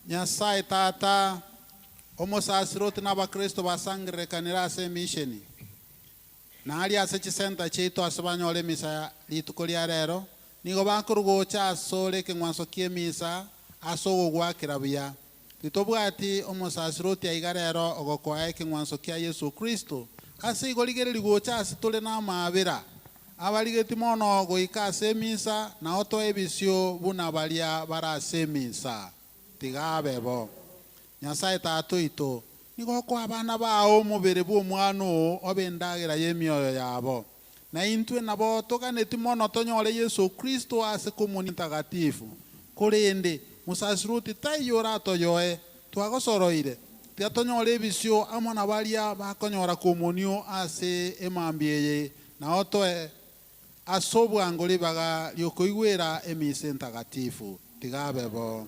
Nyasaye Tata, omosasiroti na abakristo basangererekanire ase emisheni, nari ase chisenta chiaito ase banyora emisa rituko ria rero, nigo bakorugocha ase ore ekeng'wanso kia emisa ase ogogwakera buya. Titobwati omosasiroti aiga rero ogokoa ekeng'wanso kia Yesu Kristo, ase igo rigereri gocha ase tore na amaabera. Abarigeti mono goika ase emisa, na otoe ebisio buna baria bare ase emisa. Tiga abebo. Nyasaye Tata oito, nigo okoa abana bao omobere bwa omwana oo obe endagera y'emioyo yabo. Na intwe nabo toganeti mono tonyore Yesu Kristo ase komuni ntagatifu. Korende, mosasiroti taiyo oratoyoe, twagosoroire, tiga tonyore ebisio amo na baria bakonyora komunio ase emambia eye, na otoe ase obwango ribaga riokoigwera emisa entagatifu. Tiga abebo.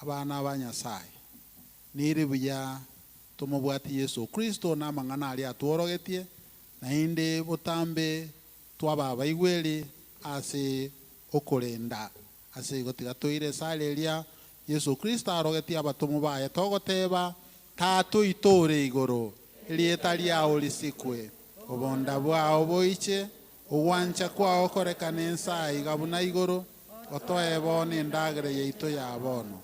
Abana ba Nyasaye, nere buya tomobwati Yesu Kristo na amang'ana aria atworogetie, naende botambe twaba abaigweri ase okorenda. Ase igo tiga toire esara eria Yesu Kristo arogetie abatomo baye togoteba, Tata oito ore igoro, erieta riao risikwe, obonda bwao boiche, ogwancha kwao korekane ensa iga buna igoro, otoe bono endagera yaito ya bono.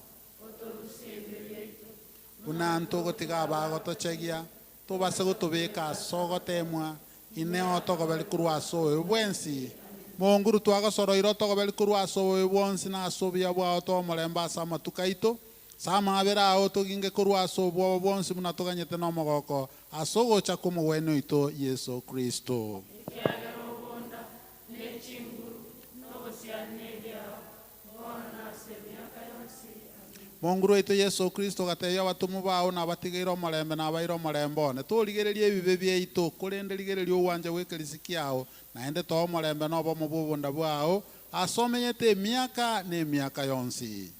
Buna ntogotiga abagotochegia, tobase gotobeka ase ogotemwa, ine otogoberi korwa ase oyo bwensi. Monguru twagosoroire otogoberi korwa ase obobe bwonsi na ase obuya bwao toe omorembe ase amatuko aito. Ase amaabera ao toginge korwa ase obwoba bwonsi buna toganyete nomogoko ase ogocha kw'Omogwenia oito Yeso Kristo. Ekiagera obonda, ne chinguru, na obosiani nebiao, bono na ase emiaka yonsi. Amina. Monguru oito Yeso Kristo ogatebia abatomwa bao, Nabatigeire omorembe, nabaire omorembe one. Torigereria ebibe biaito, korende rigereria ogwancha gw'ekerisi kiao, naende toe omorembe na obomo bw'obonda bwao, ase omenyete emiaka na emiaka yonsi.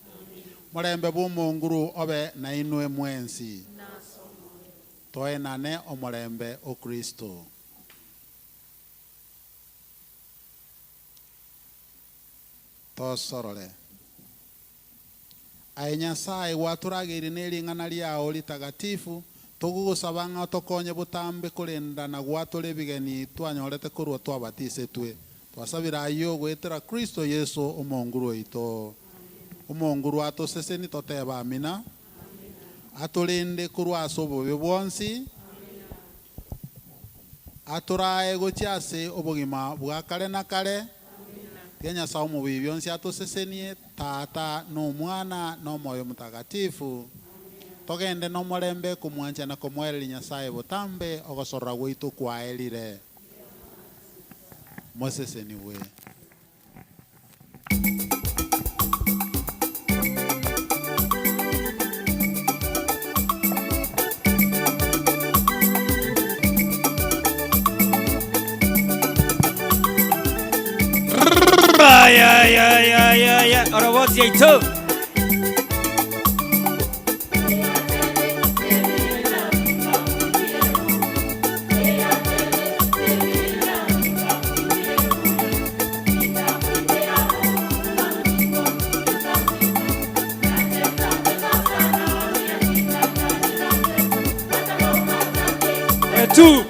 Morembe bw'Omonguru obe nainwe mwensi. Toenane omorembe o Kristo. Tosorore. Aye Nyasae, gwatorageire ne ring'ana riao ritagatifu, togogosaba ng'a otokonye botambe korenda na gwatora ebigeni twanyorete korwa twabatisetwe. Twasabire ayio goetera Kristo Yeso Omonguru oito. Omonguru atoseseni totebe Amina. Atorende korwa ase obobe bwonsi, Atorae gochia ase obogima bwa kare na kare. Tiga Nyasae Omobuya bionsi atosesenie, Tata, na Omwana, na Omoyo Omotagatifu. Togende nomorembe komwancha na komoereria Nyasae botambe, ogosorora gwaito kwaerire. Mosesenigwe. Ayayayaya, oroboti yaito. Etu.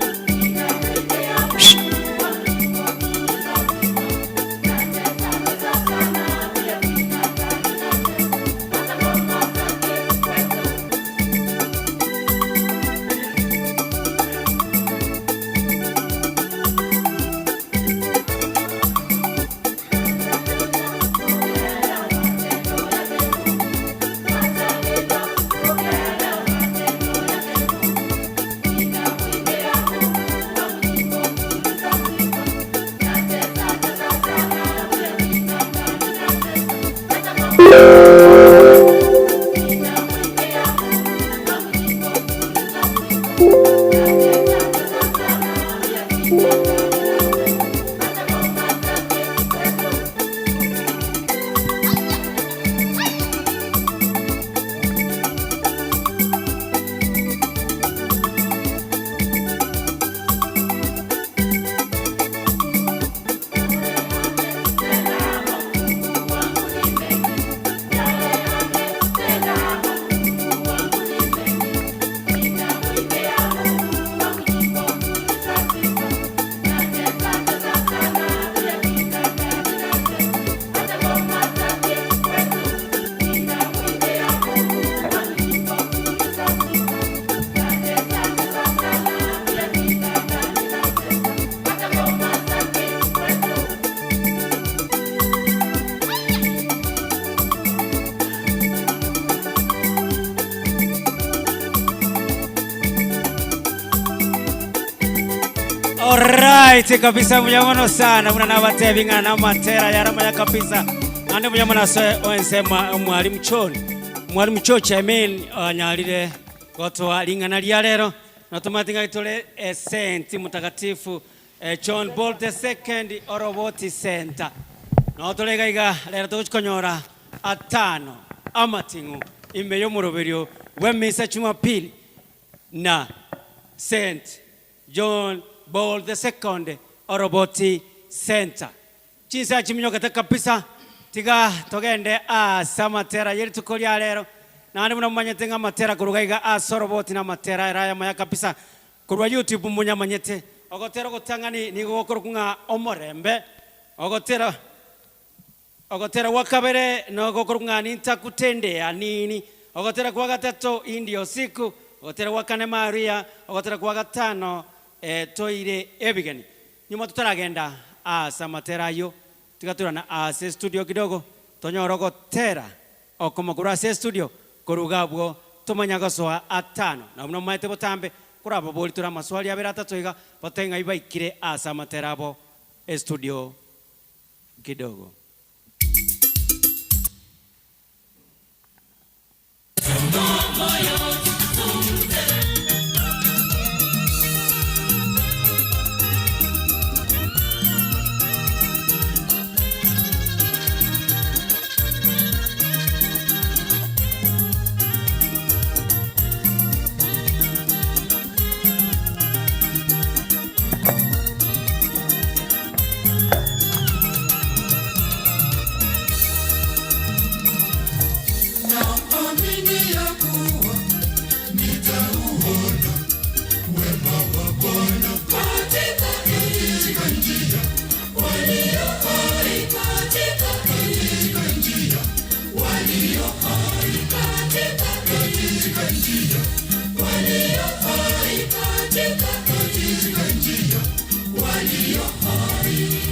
Alright kabisa muyamono sana buna nabatebi ng'a namatera yaramaya kabisa ande muyamono ase oensema mwalimu John mwalimu George I mean anyarire gotoa ring'ana ria rero notomate ng'a tore esenti mtakatifu eh, John Paul the second oroboti center notore iga iga rero togochi konyora atano amating'u ime y'omoroberio bw'emisa Jumapili na Saint John Paul the Second Oroboti Center. Chinsa chiminyokete kabisa, tiga togende ase amatera ye rituko ria rero. Naende buna momanyete ng'a amatera korwa iga ase oroboti na amatera ere ayamaya kabisa korwa YouTube monyamanyete. Ogotera ogotang'ani nigo gokorokwa ng'a Omorembe, ogotera. Ogotera gwa kabere nogokorokwa ng'a Nitakutendea Nini, ogotera kwa gatato Hii Ndiyo Siku, ogotera gwa kane Maria, ogotera kwa gatano Toire Ebigeni. Nyuma totaragenda Ase amatera ayio, tiga toirane ase estudio kidogo, tonyore ogotera okomo korwa ase estudio, korwa iga abwo tomanya gosoa atano. Na buna momaete botambe, korababori tore amaswali abere atato iga, batebe ng'ai baikire ase amatera abo estudio kidogo. Naamini ya kuwa nitauona wema wa Bwana katika nchi ya walio hai, katika nchi ya walio hai, katika nchi ya walio hai, katika nchi ya walio hai.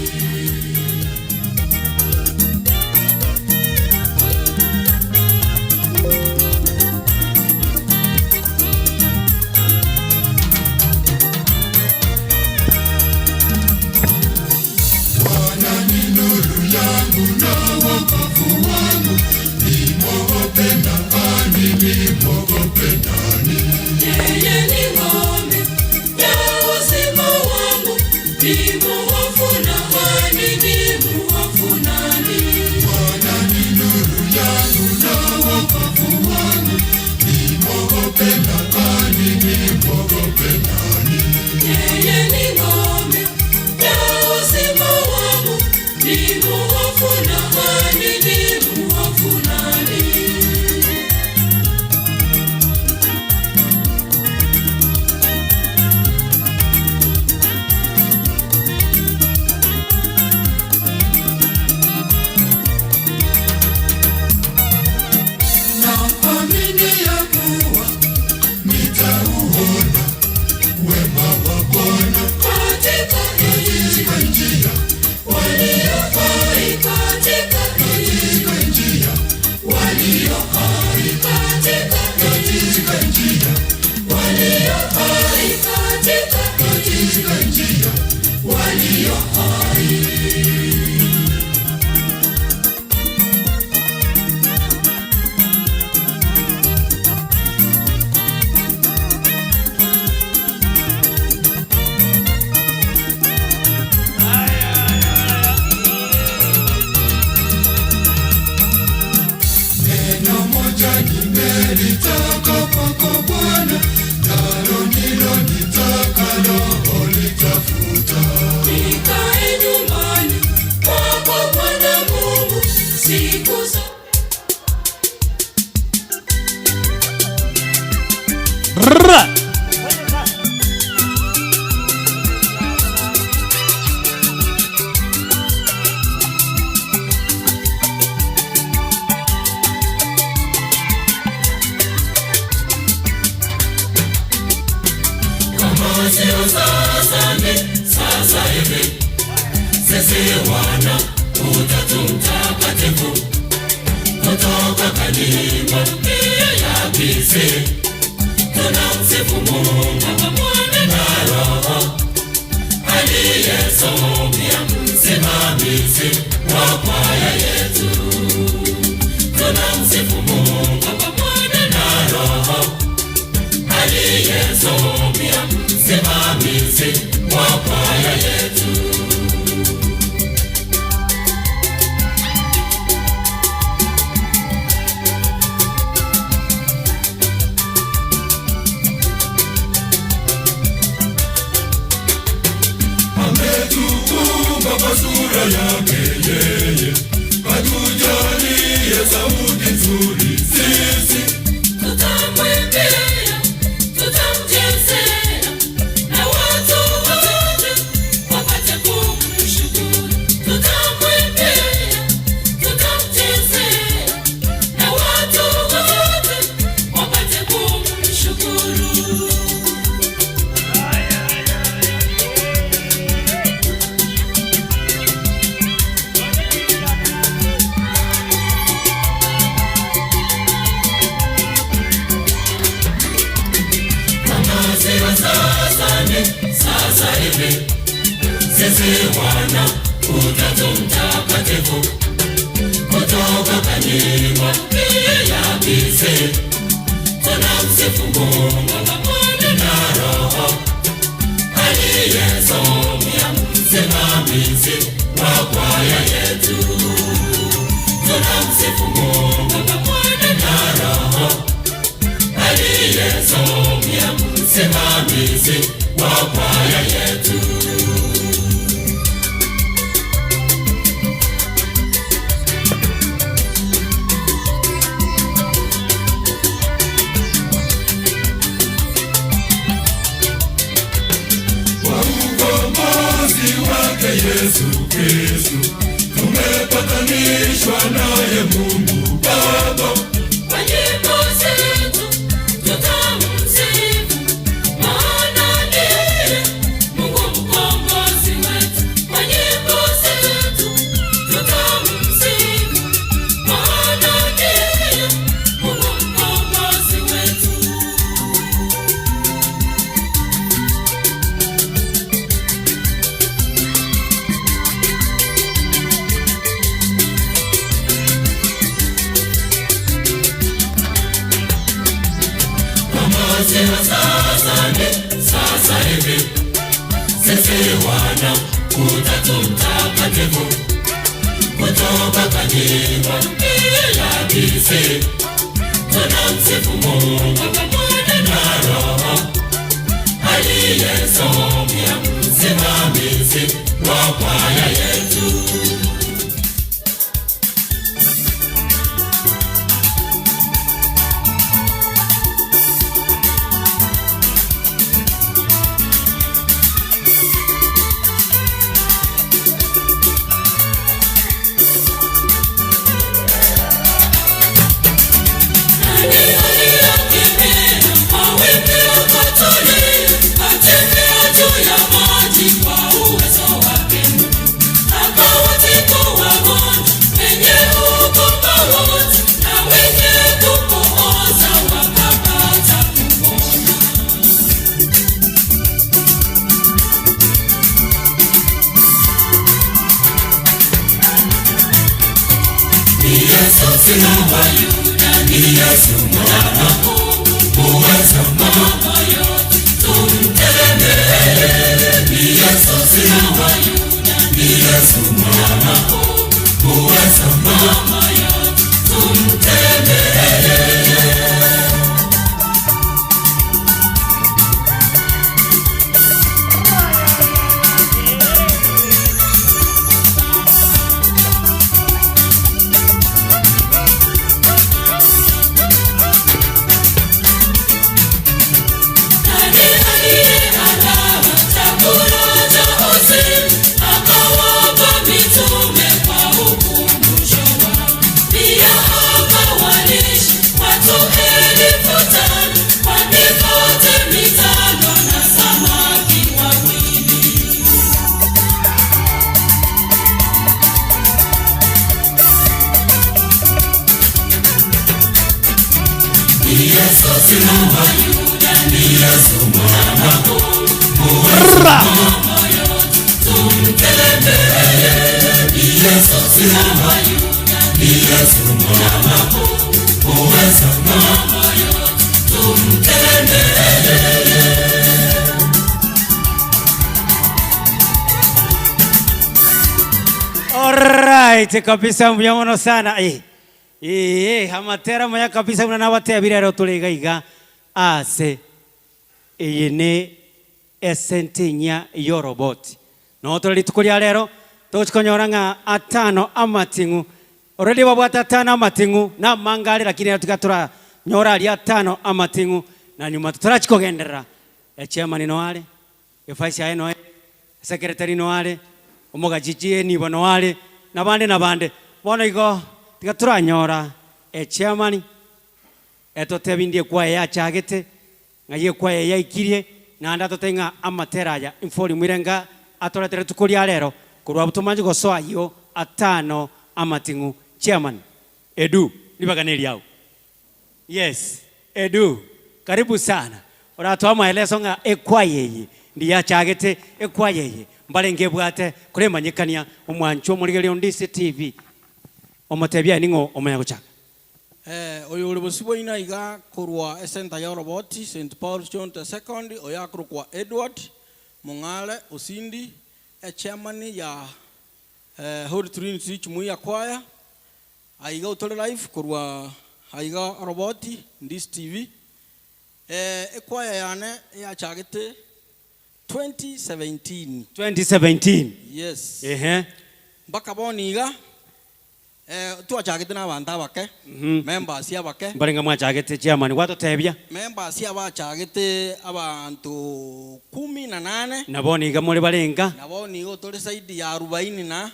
Bwana ni nuru yangu na wokovu wangu, nimwogope nani? Nimwogope nani? Yeye ni ngome ya uzima wangu, nimhofu nani? Nimhofu nani? Bwana ni nuru yangu na wokovu wangu, nimwogope nani? Nimwogope nani? Yeye ni ngome ya uzima wangu, nimhofu nani? Nimhofu nani? Naamini ya kuwa nitauona wema wa Bwana katika nchi ya walio hai, katika nchi ya walio hai, katika nchi ya walio hai, katika nchi ya walio hai. Neno moja nimelitaka kwako Bwana, nalo ndilo nitakalo litafuta. Nikae nyumbani kwako Bwana Mungu siku zote. Kama sio sasa ni sasa hivi, sisi wana Utatu Mtakatifu kutoka kalima ya Bisi, tunamsifu Mungu Baba, Mwana na Roho aliyesomia msimamizi wa kwaya yetu. Tunamsifu Mungu Baba, Mwana na Roho aliyesomia msimamizi wa kwaya yetu. Sisi wana Utatu Mtakatifu kutoka Kanyingwa ya Kisii, tunamsifu Mungu Baba, Mwana na Roho aliyesomia msimamizi wa kwaya yetu. Tunamsifu Mungu Baba, Mwana na Roho aliyesomia msimamizi wa kwaya yetu. Kwa ukombozi wake Yesu Kristu tumepatanishwa naye Mungu Baba. Kwa nyimbo zetu tutamsifu, maana ndiye Mungu mkombozi wetu. Kwa nyimbo zetu tutamsifu, maana ndiye Mungu mkombozi wetu. Mkombozi wa sasa ni sasa hivi, sisi wana Utatu Mtakatifu kutoka Kanyingwa ya Kisii, tunamsifu Mungu Baba, Mwana na Roho aliyesomia msimamizi wa kwaya yetu. Yesu sina wa Yuda, ni Yesu mwana uwezo mambo yote tumtegemee. Ni Yesu sina wa Yuda, ni Yesu mwana uwezo mambo yote tumtegemee. Nani aliyeandaa chakula cha uzima, akawapa mitume kwa ukumbusho wao. Pia akawalisha watu 5,000 kwa mikate mitano na samaki wawili. Ni Yesu sina wa Yuda, ni Yesu mwana uwezo mambo yote tumtegemee. Ni Yesu sina wa Yuda, ni Yesu mwana uwezo mambo yote tumtegemee. Alright, kabisa mbuya sana eh. Eh, amatera maya kabisa muna nabatebire ero tore iga iga ase eye ne esentinya yoroboti notore rituko ria rero tochikonyora ng'a atano amating'u already babwate atano amating'u na amangare lakini rero tiga toranyora aria atano amating'u na nyuma totorachikogenderera echairman noare evice yaye noe secretary noare omogachiji enibo noare nabande nabande bono igo tiga toranyora echairman etotebi ndie kwaye yachagete ng'ai ekwaye yaikirie naende atotebi ng'a amatera aya volume ere nga atoretere rituko ria rero korwa abwo tomanche gosoa ayio atano amating'u chairman Edu ribaga neriao. Yes, Edu, karibu sana. Oratoa maelezo ng'a ekwaya eye Ndiyachagete ekwaya eye mbarenge ebwate koremanyekania omwancho omorigereria onde ase TV omotebia aye ning'o omanya gochaka. Eh, oyo ore bosio bwaino aiga korwa esenta y'oroboti, St. Paul's John the Second, oyo akorokwa Edward Mong'are Osindi, echairman ya Holy Trinity Jumuiya Choir, aiga otore live korwa aiga oroboti, Ndisi TV. Ekwaya yane eyachagete 2017. 2017. Yes. Ehe. Mpaka bono iga, twachagete na abanto abake, members abake. Mbarenge mwachagete chairman gwatotebia. Members abachagete abanto kumi na nane. Na bono iga more barenga? Na bono iga otore zaidi ya arubaini na.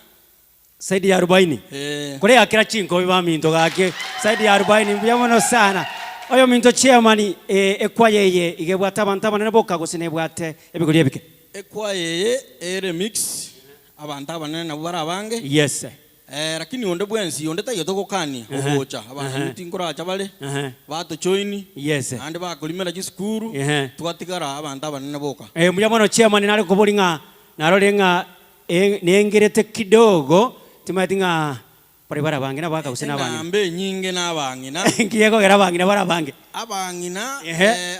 Zaidi ya arubaini? Eh. Kore akera chinkobi baminto gaki zaidi ya arubaini mbuya mono sana. Oyominto chairman ekwaya eye iga ebwate abanto abanene boka gose nebwate ebigori ebike? Ekwaya eye ere mix, abanto abanene nabwo bare abange. Yes. Lakini onde bwensi, onde taiyo togokania ogocha, abanto tinkoracha bare, batojoini, naende bakorimera chisukuru, twatigara abanto abanene boka. Mbuya mono chairman, nare koboria ng'a narorire ng'a nengerete kidogo, timanyeti ng'a baria bare abange nabagaka gose nabang'ina. Enamba enyinge nabang'ina. Nki gekogera abang'ina bare abange? Abang'ina,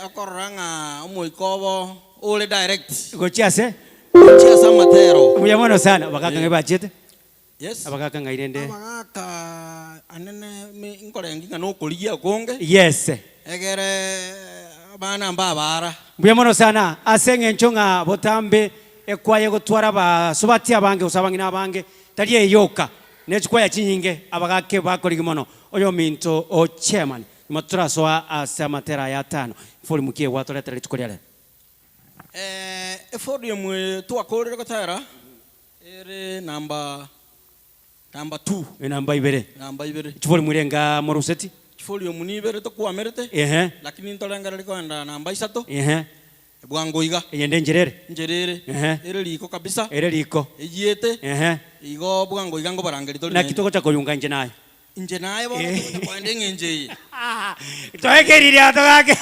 okorora ng'a omoika obo ore direct. Gochia ase? Gochia ase amatero. Mbuya mono sana, abagaka ng'ai bachiete? Yes. Abagaka ng'ai rende? Abagaka anene me nkorengi ng'a nokorigia okonge. Yes. Egere abana mbabaara. Mbuya mono sana ase eng'encho ng'a botambe ekwaya egotwara abasubati abange gose abang'ina abange tari eye yoka ne chikwaya chinyinge abagaka bakorigia mono oyominto o chairman nyuma torasoa ase amatera aya atano eforimu ki egwatoretera rituko ria rero. Efodium eye twakorire gotera ere number number two. Enamba ibere. Namba ibere. Chiforimu irenga moruseti? Chiforium ni ibere tokwamerete. Ehe. Lakini ntorengereria kogenda namba isato. Ehe. Bwango iga. Eyende enchera ere? Enchera ere. Ehe. Ere riko kabisa. Ere riko. Eyiete. Ehe. Igo bwango iga nkobarangeria tori Naki naende. togocha koyunga inche naye? Inche naye bono togocha kogenda eng'encho eye. Toekerire ato gake.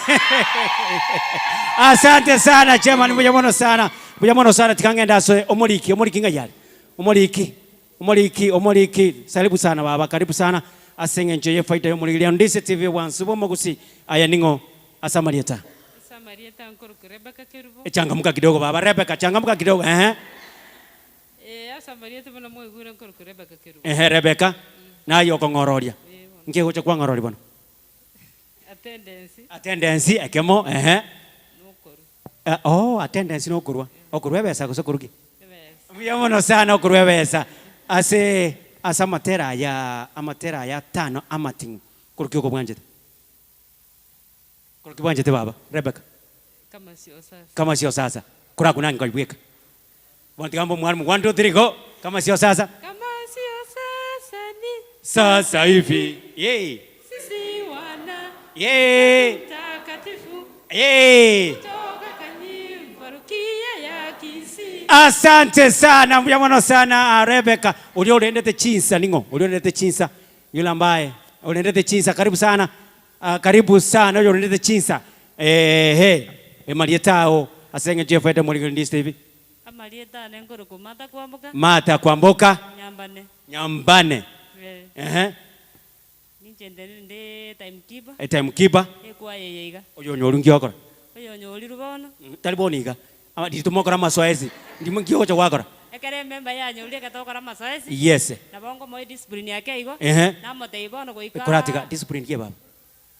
Asante sana chairman, mbuya mono sana. Mbuya mono sana tiga ng'ende ase omoriki, omoriki ng'ai are? Omoriki, omoriki, omoriki, karibu sana baba, karibu sana ase eng'encho ye faida y'omorigereria Ndisi TV bwansi bw'omogusi. Aye ning'o ase amarieta? Ase amarieta nkorokwa Rebecca Kerubo. Changamuka kidogo baba, Rebecca, changamuka kidogo, ehe. Ee, ase amarieta buna mwaigure nkorokwa Rebeka Kerubo. Ehe, Rebeka, naye okong'ororia. Nki egocha kwang'ororia bono? Attendance. Attendance, ekemo, ehe. Nokorwa. Eh, oh, attendance nokorwa. Okorwa ebesa gose okorwa ki? Ebesa. Mbuya mono sana okorwa ebesa. Ase ase amatera aya, amatera aya atano amating'u, korwa ki okobwanchete? Korwa ki bwanchete baba? Rebeka. Kama sio sasa. Kama sio sasa. Korakuna nkoigweka. Bono tiga mbe omwalimu, one, two, three, go! Kama sio sasa. Kama sio sasa ni. Sasa hivi. Yee. Sisi wana. Yee. Mtakatifu. Yee. Kutoka kanyi parokia ya Kisii. Asante sana, mbuya mono sana Rebecca. Oria orendete chinsa ning'o? Oria orendete chinsa yule ambaye orendete chinsa karibu sana. Ah, karibu sana oyo orendete chinsa. Ehe. Emarieta ao ase eng'encho y'efaida omorigeri Ndisi TV. Amarieta ane nkorokwa Martha Kwamboka. Martha Kwamboka. Nyambane. Nyambane. Eh. Ehe. Ninche nde nde timekeeper. E timekeeper. Ekwaya eye iga. Oyo onyoru nki okora? Oyo onyorirwe bono. Tari bono iga. Ama riria tomokora amasoesi, ndimo nki ogocha gwakora? Ekero ememba yanyorire ekero togokora amasoesi. Yes. Nabo nkomoa ediscipline ake igo. Ehe. Namotebia bono goika. Koratiga discipline ki baba?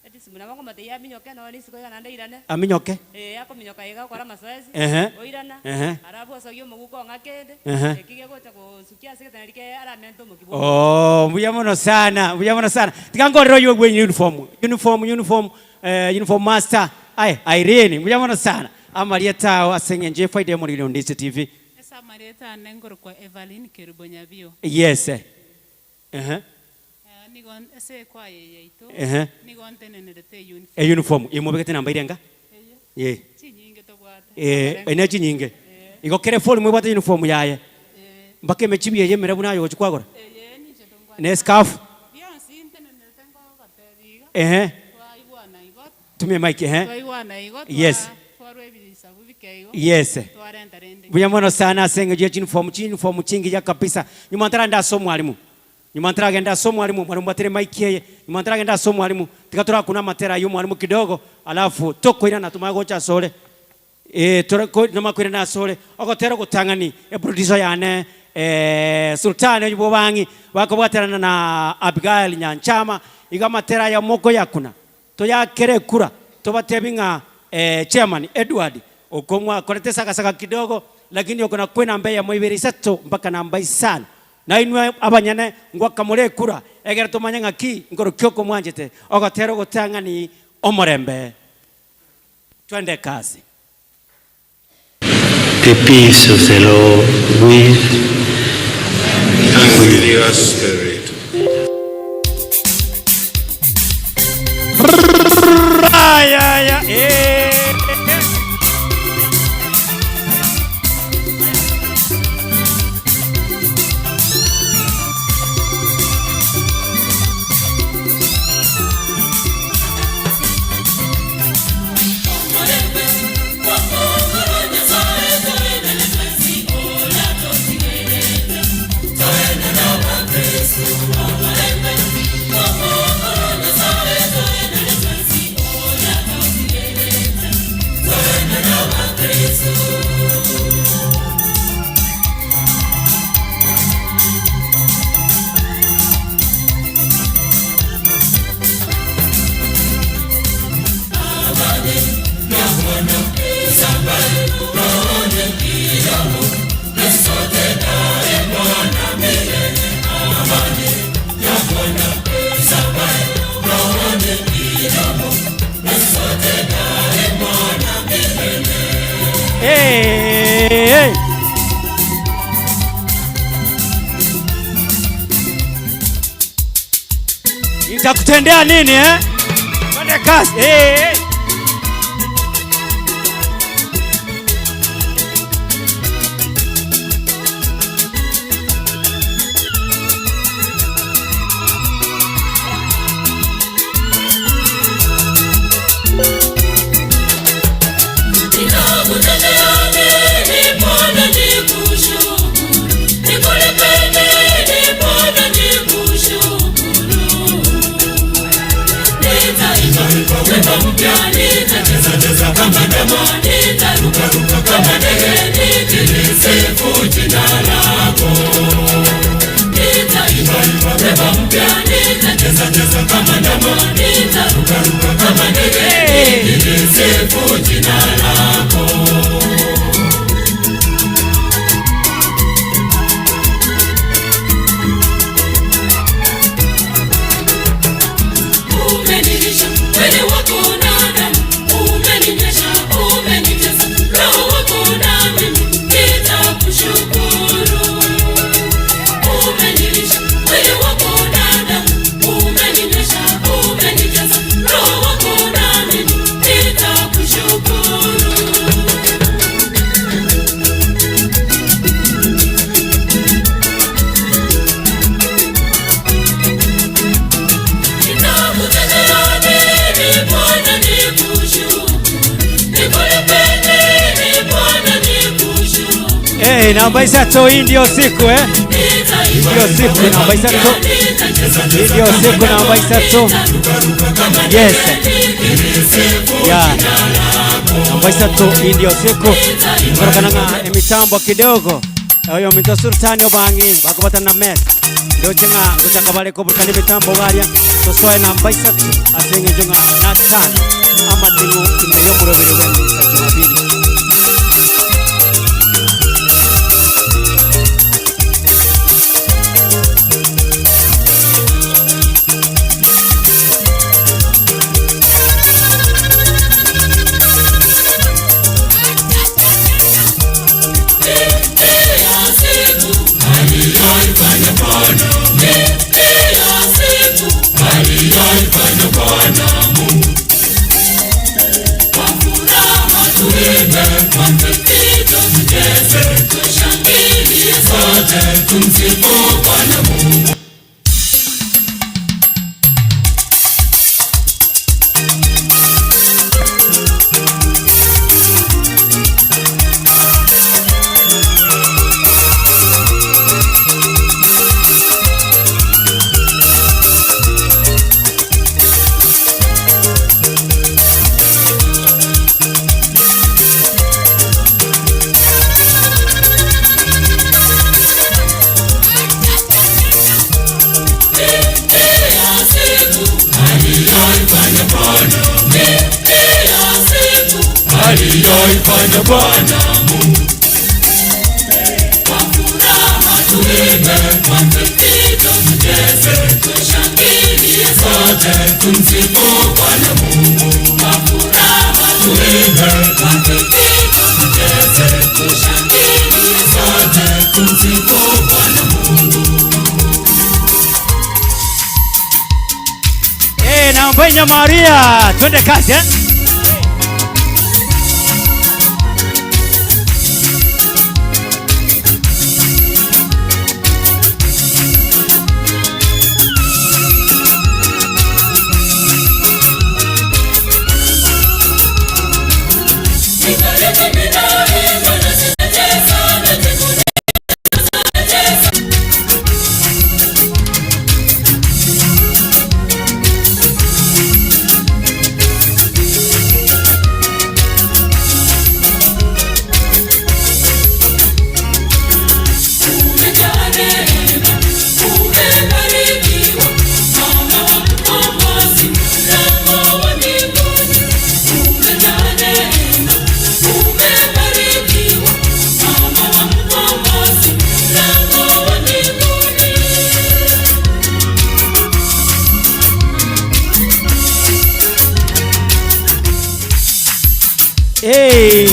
Ediscipline nabo nkomotebia aminyoke nonye risiko iga naende airane. Aminyoke? Ee, akominyoka iga okore amasoesi. Ehe. Oirana. Ehe. Alafu osogie omoguko ong'a kende. Ehe. Eki gegocha gosukia ase egetanda riria aramente omokia bwa omoguko. Oh, mbuya mono sana, mbuya mono sana. Tiga nkorere oywo bwe uniform, uniform, uniform, eh, uniform master. Aye, Irene, mbuya mono sana. Amarieta ao ase eng'encho y'efaida y'omoriri o Ndisi TV. Ase amarieta ane nkorokwa Evaline Kerubo Nyabio. Yes. Ehe. Nigo ase ekwaya eye yaito Ehe. nigo ntenenerete euniform. Euniform, imobegete namba irenga? Eye. Eh. Chinyinge tobwate. Eh, ene chinyinge. Igo kera eform ebwate uniform yaye. Mpaka emechibi eye emerabu naye ogochia kwagora? Eye ninche tongwate. Ne escarf? Bionsi ntenenerete nkobatebia iga. Ehe. Twaigwana igo. Tumia mic ehe. Twaigwana igo Yes. Twarwa ebisabu bike igo. Yes. Twarenta rende. Buya mono sana ase eng'encho ya chiniform, chiniform chingiya kabisa. Nyuma ntaragenda ase omwalimu, nyuma ntaragenda ase omwalimu, mwalimu mbwatire emic eye, nyuma ntaragenda ase omwalimu, tiga torakuna amatera aywo omwalimu kidogo, alafu tokoirana tomanye gocha asore. Ee, tore ko nomanye koirana asore, ogotera ogotang'ani, eproducer yane Sultani oywo bwa obang'i, bakobwaterana na Abigael Nyanchama, iga amatera aya mokoyakuna. Toyakere ekura, tobatebi ng'a chairman Edward oko mwakorete esagasaga kidogo, lakini oko nakwo enamba eyemo ibere isato mpaka namba isano. Nainwe abanyene ngwaka more ekura, egere tomanye ng'aki nkorokia oko mwanchete, ogotera ogotang'ani omorembe. Twende ekasi. The peace of the Lord with And with your spirit. Ayaya, eh. Hey, hey. Nitakutendea nini eh? Twende kazi. Hey, hey. Umenilisha mwili wako na damu, umeninywesha, umenijaza Roho wako na mimi nitakushukuru. Umenilisha mwili wako na damu, umeninywesha, umenijaza Roho wako na mimi nitakushukuru. Nitakutendea nini Bwana nikushukuru? Nikulipe nini Bwana nikushukuru? Hey, namba isato hii ndio siku eh? Ndio siku namba isato. Hii ndio siku namba isato. Yes. Yeah. Namba isato hii ndio siku. Kutokana na emitambo kidogo. Oyo minto Sultani obangi bakobata na mes. Ndoche ng'a gochaka bare koburukana emitambo baria tosoe namba isato ase eng'encho ng'a natano amateng'o ime y'omorobere bw'emisa Jumapili. Tumsifu Bwana Mungu. Aliyoifanya Bwana Mungu. Kwa furaha tuimbe, kwa vifijo tucheze, tushangilie sote, tumsifu Bwana Mungu. Kwa furaha tuimbe, kwa vifijo tucheze, tushangilie sote, tumsifu Bwana Mungu. Eh, naombenya Maria, twende kazi eh? Umejaa neema, umebarikiwa, mama wa Mkombozi, mlango wa mbinguni. Umejaa neema, umebarikiwa, mama wa Mkombozi, mlango wa mbinguni. Hey.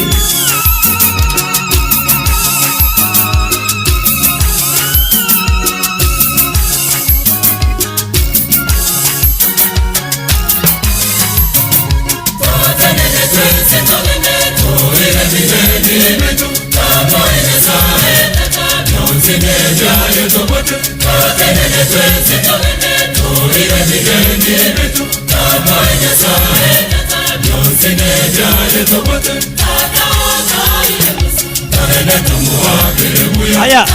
Haya.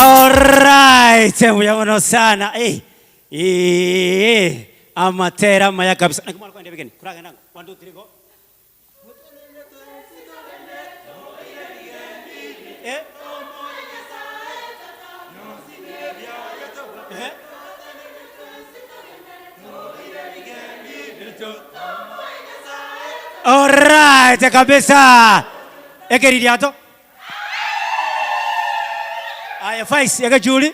Alright, muyamono sana. Eh. Eh. Amatera maya kabisa. Nakumara kwende bigeni. Kuraga nango. 1 2 3 go. Eh? Eh? Alright, kabisa. Ekeririato. Aya, Faiz, ekechuli.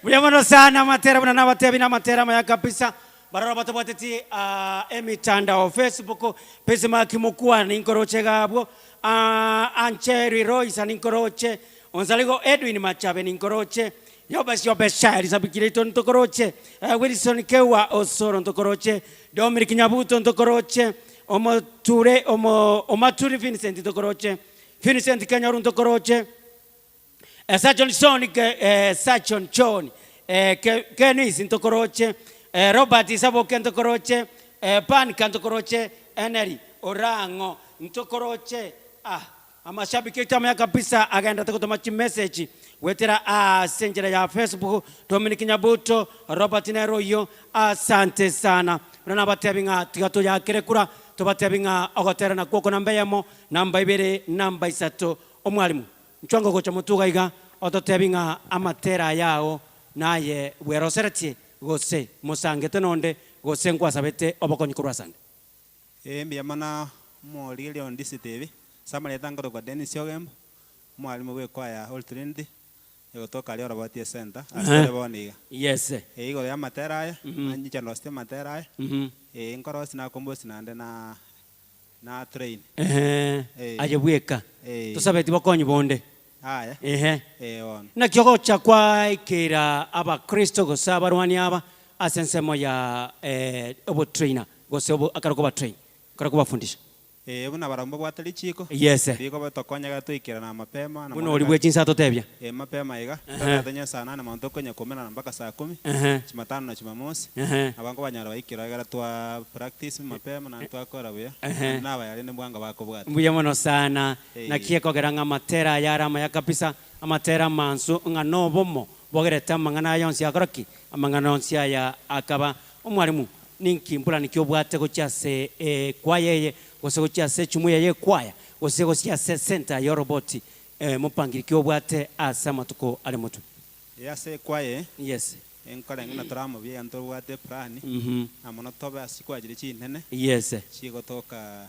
Buya mono sana amatera buna nabatebi na amatera amaya kabisa barora batobwateti ah, emitandao Facebook Bismarck Mokua ninkoroche gabwo ah, Ancheri Royce ninkoroche Onsaligo Edwin Machabe ninkoroche Yobes Yobes Shairi Sabikirito ntokoroche eh, Wilson Kewa Osoro ntokoroche Dominic Nyabuto ntokoroche Omoture Omo Omaturi Vincent ntokoroche Vincent Kenyaru ntokoroche Eh, Sergeant John, ke, eh, Sergeant John eh, ke, Kenis ntokoroche eh, Robert Isaboke ntokoroche eh, Panka ntokoroche Henry Orango ntokoroche ah, amashabiki aito amaya kabisa agenda togotoma chimessage gwetera ase enchera ya Facebook Dominic Nyabuto Robert Neroyo asante sana buna nabatebi ng'a tiga toyakere kura tobatebi ng'a ogotera nakwo oko namba eyemo namba ibere namba isato omwalimu Inchwe ngogocha motuga iga, ototebi ng'a amatera aya ao naye bweroseretie, gose mosangete nonde, gose nkwasabete obokonyi korwa asande. Ee, mbuya mono omorigereria o DCTV, ase amareta nkorokwa Dennis Ogembo, omwalimu bwe ekwaya ya Holy Trinity, egotoka aria Oroboti Ecenter, ase tore bono iga. Yes. Ee, igoro ya amatera aya, inche ndosetie amatera aya, ee, nkorosia nakombosia naende na Na train. Ehe, Eh. aye bweka. Eh. Tosabeti bokonyi bonde. Aya. Ehe. Eh, bono. Naki ogocha kwaikera abakristo gose abarwani aba ase ensemo ya eh, obotrainer gose obo ekero kobatrain, ekero kobafundisha. Eh, buna barabwo mbabwate richiko. Yes. Rigo tokonyega toikerana mapema. na Buna mono ori iga- bwe chinsa atotebia. Eh, mapema iga. Ehe. Totagete onye saa nane mono tokonya koumerana mpaka saa kumi. Ehe. Jumatano na Jumamosi. Ehe. Abango banyara baikire egere twa practice mapema naende twakora buya. Ehe. Naende nabaya rende mbwango bakobwata. Mbuya mono sana. Eh. Naki ekogera ng'a amatera aya are amaya kabisa, amatera amansu ng'a nobomo bogerete amang'ana aya onsi akora ki? Amang'ana onsi aya akaba. Omwalimu, ninki mpurani ki obwate gochia ase ekwaya eye, gose gochia ase echumuiya y'ekwaya, gose gochia ase esenta y'oroboti, mopangiri ki obwate ase amatuko are motwe? Ee, ase ekwaya eye, Yes. nkorenge ng'a tore amo buya ntobwate eplan, na mono tobe ase chikwaya chiria chinene, Yes. chigotoka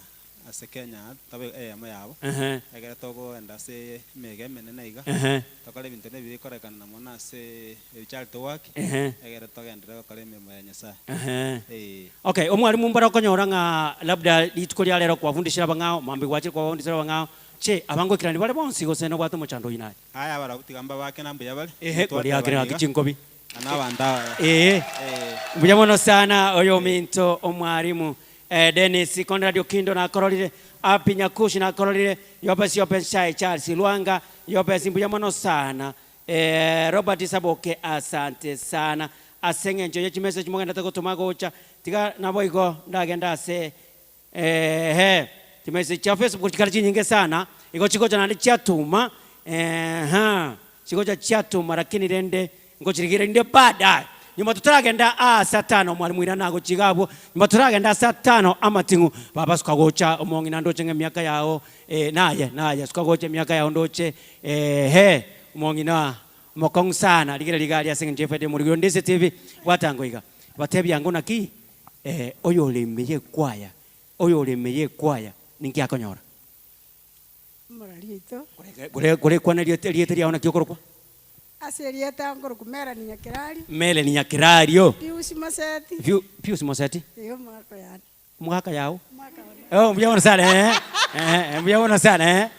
ase Kenya aa, tobe eyemo yabo, Ehe. ekero togoenda ase emeyega emenene iga, Ehe. tokore ebinto buna ebi bikorekana na mono ase charity work, Ehe. egere togenderere gokora emeremo ya Nyasaye. Ehe. Eeh. Okay, omwalimu mbare okonyora ng'a labda rituko ria rero kwafundishire abang'ao, mambia gwachire kwabafundisire abang'ao, che abangoikerani bare bonsi gose nobwate omochando oyio naye? Aya abarabwo tiga mbabake na mbuya bare, Ehe, twatebana kwariakire gaki iga, chinkobi. na nabanto abaya. Ee, Ee. mbuya mono sana oyo ominto omwalimu Dennis Conrad Okindo nakororire, Happy Nyakushi nakororire, Yobesi Yobesi Charles Lwanga, Yobesi mbuya mono sana, Robert Saboke asante sana ase eng'encho ye chimessage mogendete gotoma gocha, tiga naboigo ndagende ase eeh chimessage chia Facebook chikare chinyinge sana, igo chigocha naende chiatuma eeh chigocha chiatuma lakini rende Ngochirigereria inde baadaye. Nyuma totaragenda aase atano, mwalimu Irana agochiga abwo, nyuma totaragenda ase atano amating'u, baba suka gocha, omong'ina ndoche ng'a emiaka yao eh, naye, naye, suka gocha emiaka yao ndoche eeh, omong'ina omokong'u sana, rigereria iga aria ase eng'encho y'efaida y'omorwori onde ase etibi, bwata ngoiga. Batebia ango naki eh, oyore ime y'ekwaya, oyore ime y'ekwaya ninki akonyora? Omorari oito. Gore gore kwana erieta erieta riao naki okorokwa? Ase erieta nkorokwa Melanie Nyakerario. Melanie Nyakerario. Pius Moseti. Piu Pius Moseti. Ee omogaka oyane. Omogaka yao? Omogaka one. Oh mbuya mono sana eh, eh mbuya mono sana eh.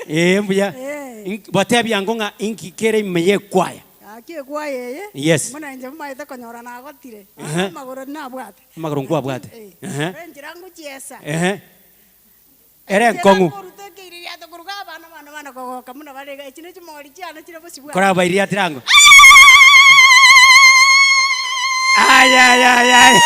Ee mbuya. Eh. Inki batebia ango ng'a inki kere ime y'ekwaya? Gaki ekwaya eye, Yes. buna inche momaete konyora nagotire, Ehe. amagoro nabwate. Amagoro nkwabwate. Eh. Ehe. Ere enchera ngochiesa. Ehe. Ere enkong'u. Korabairiatire ango. Ayayayay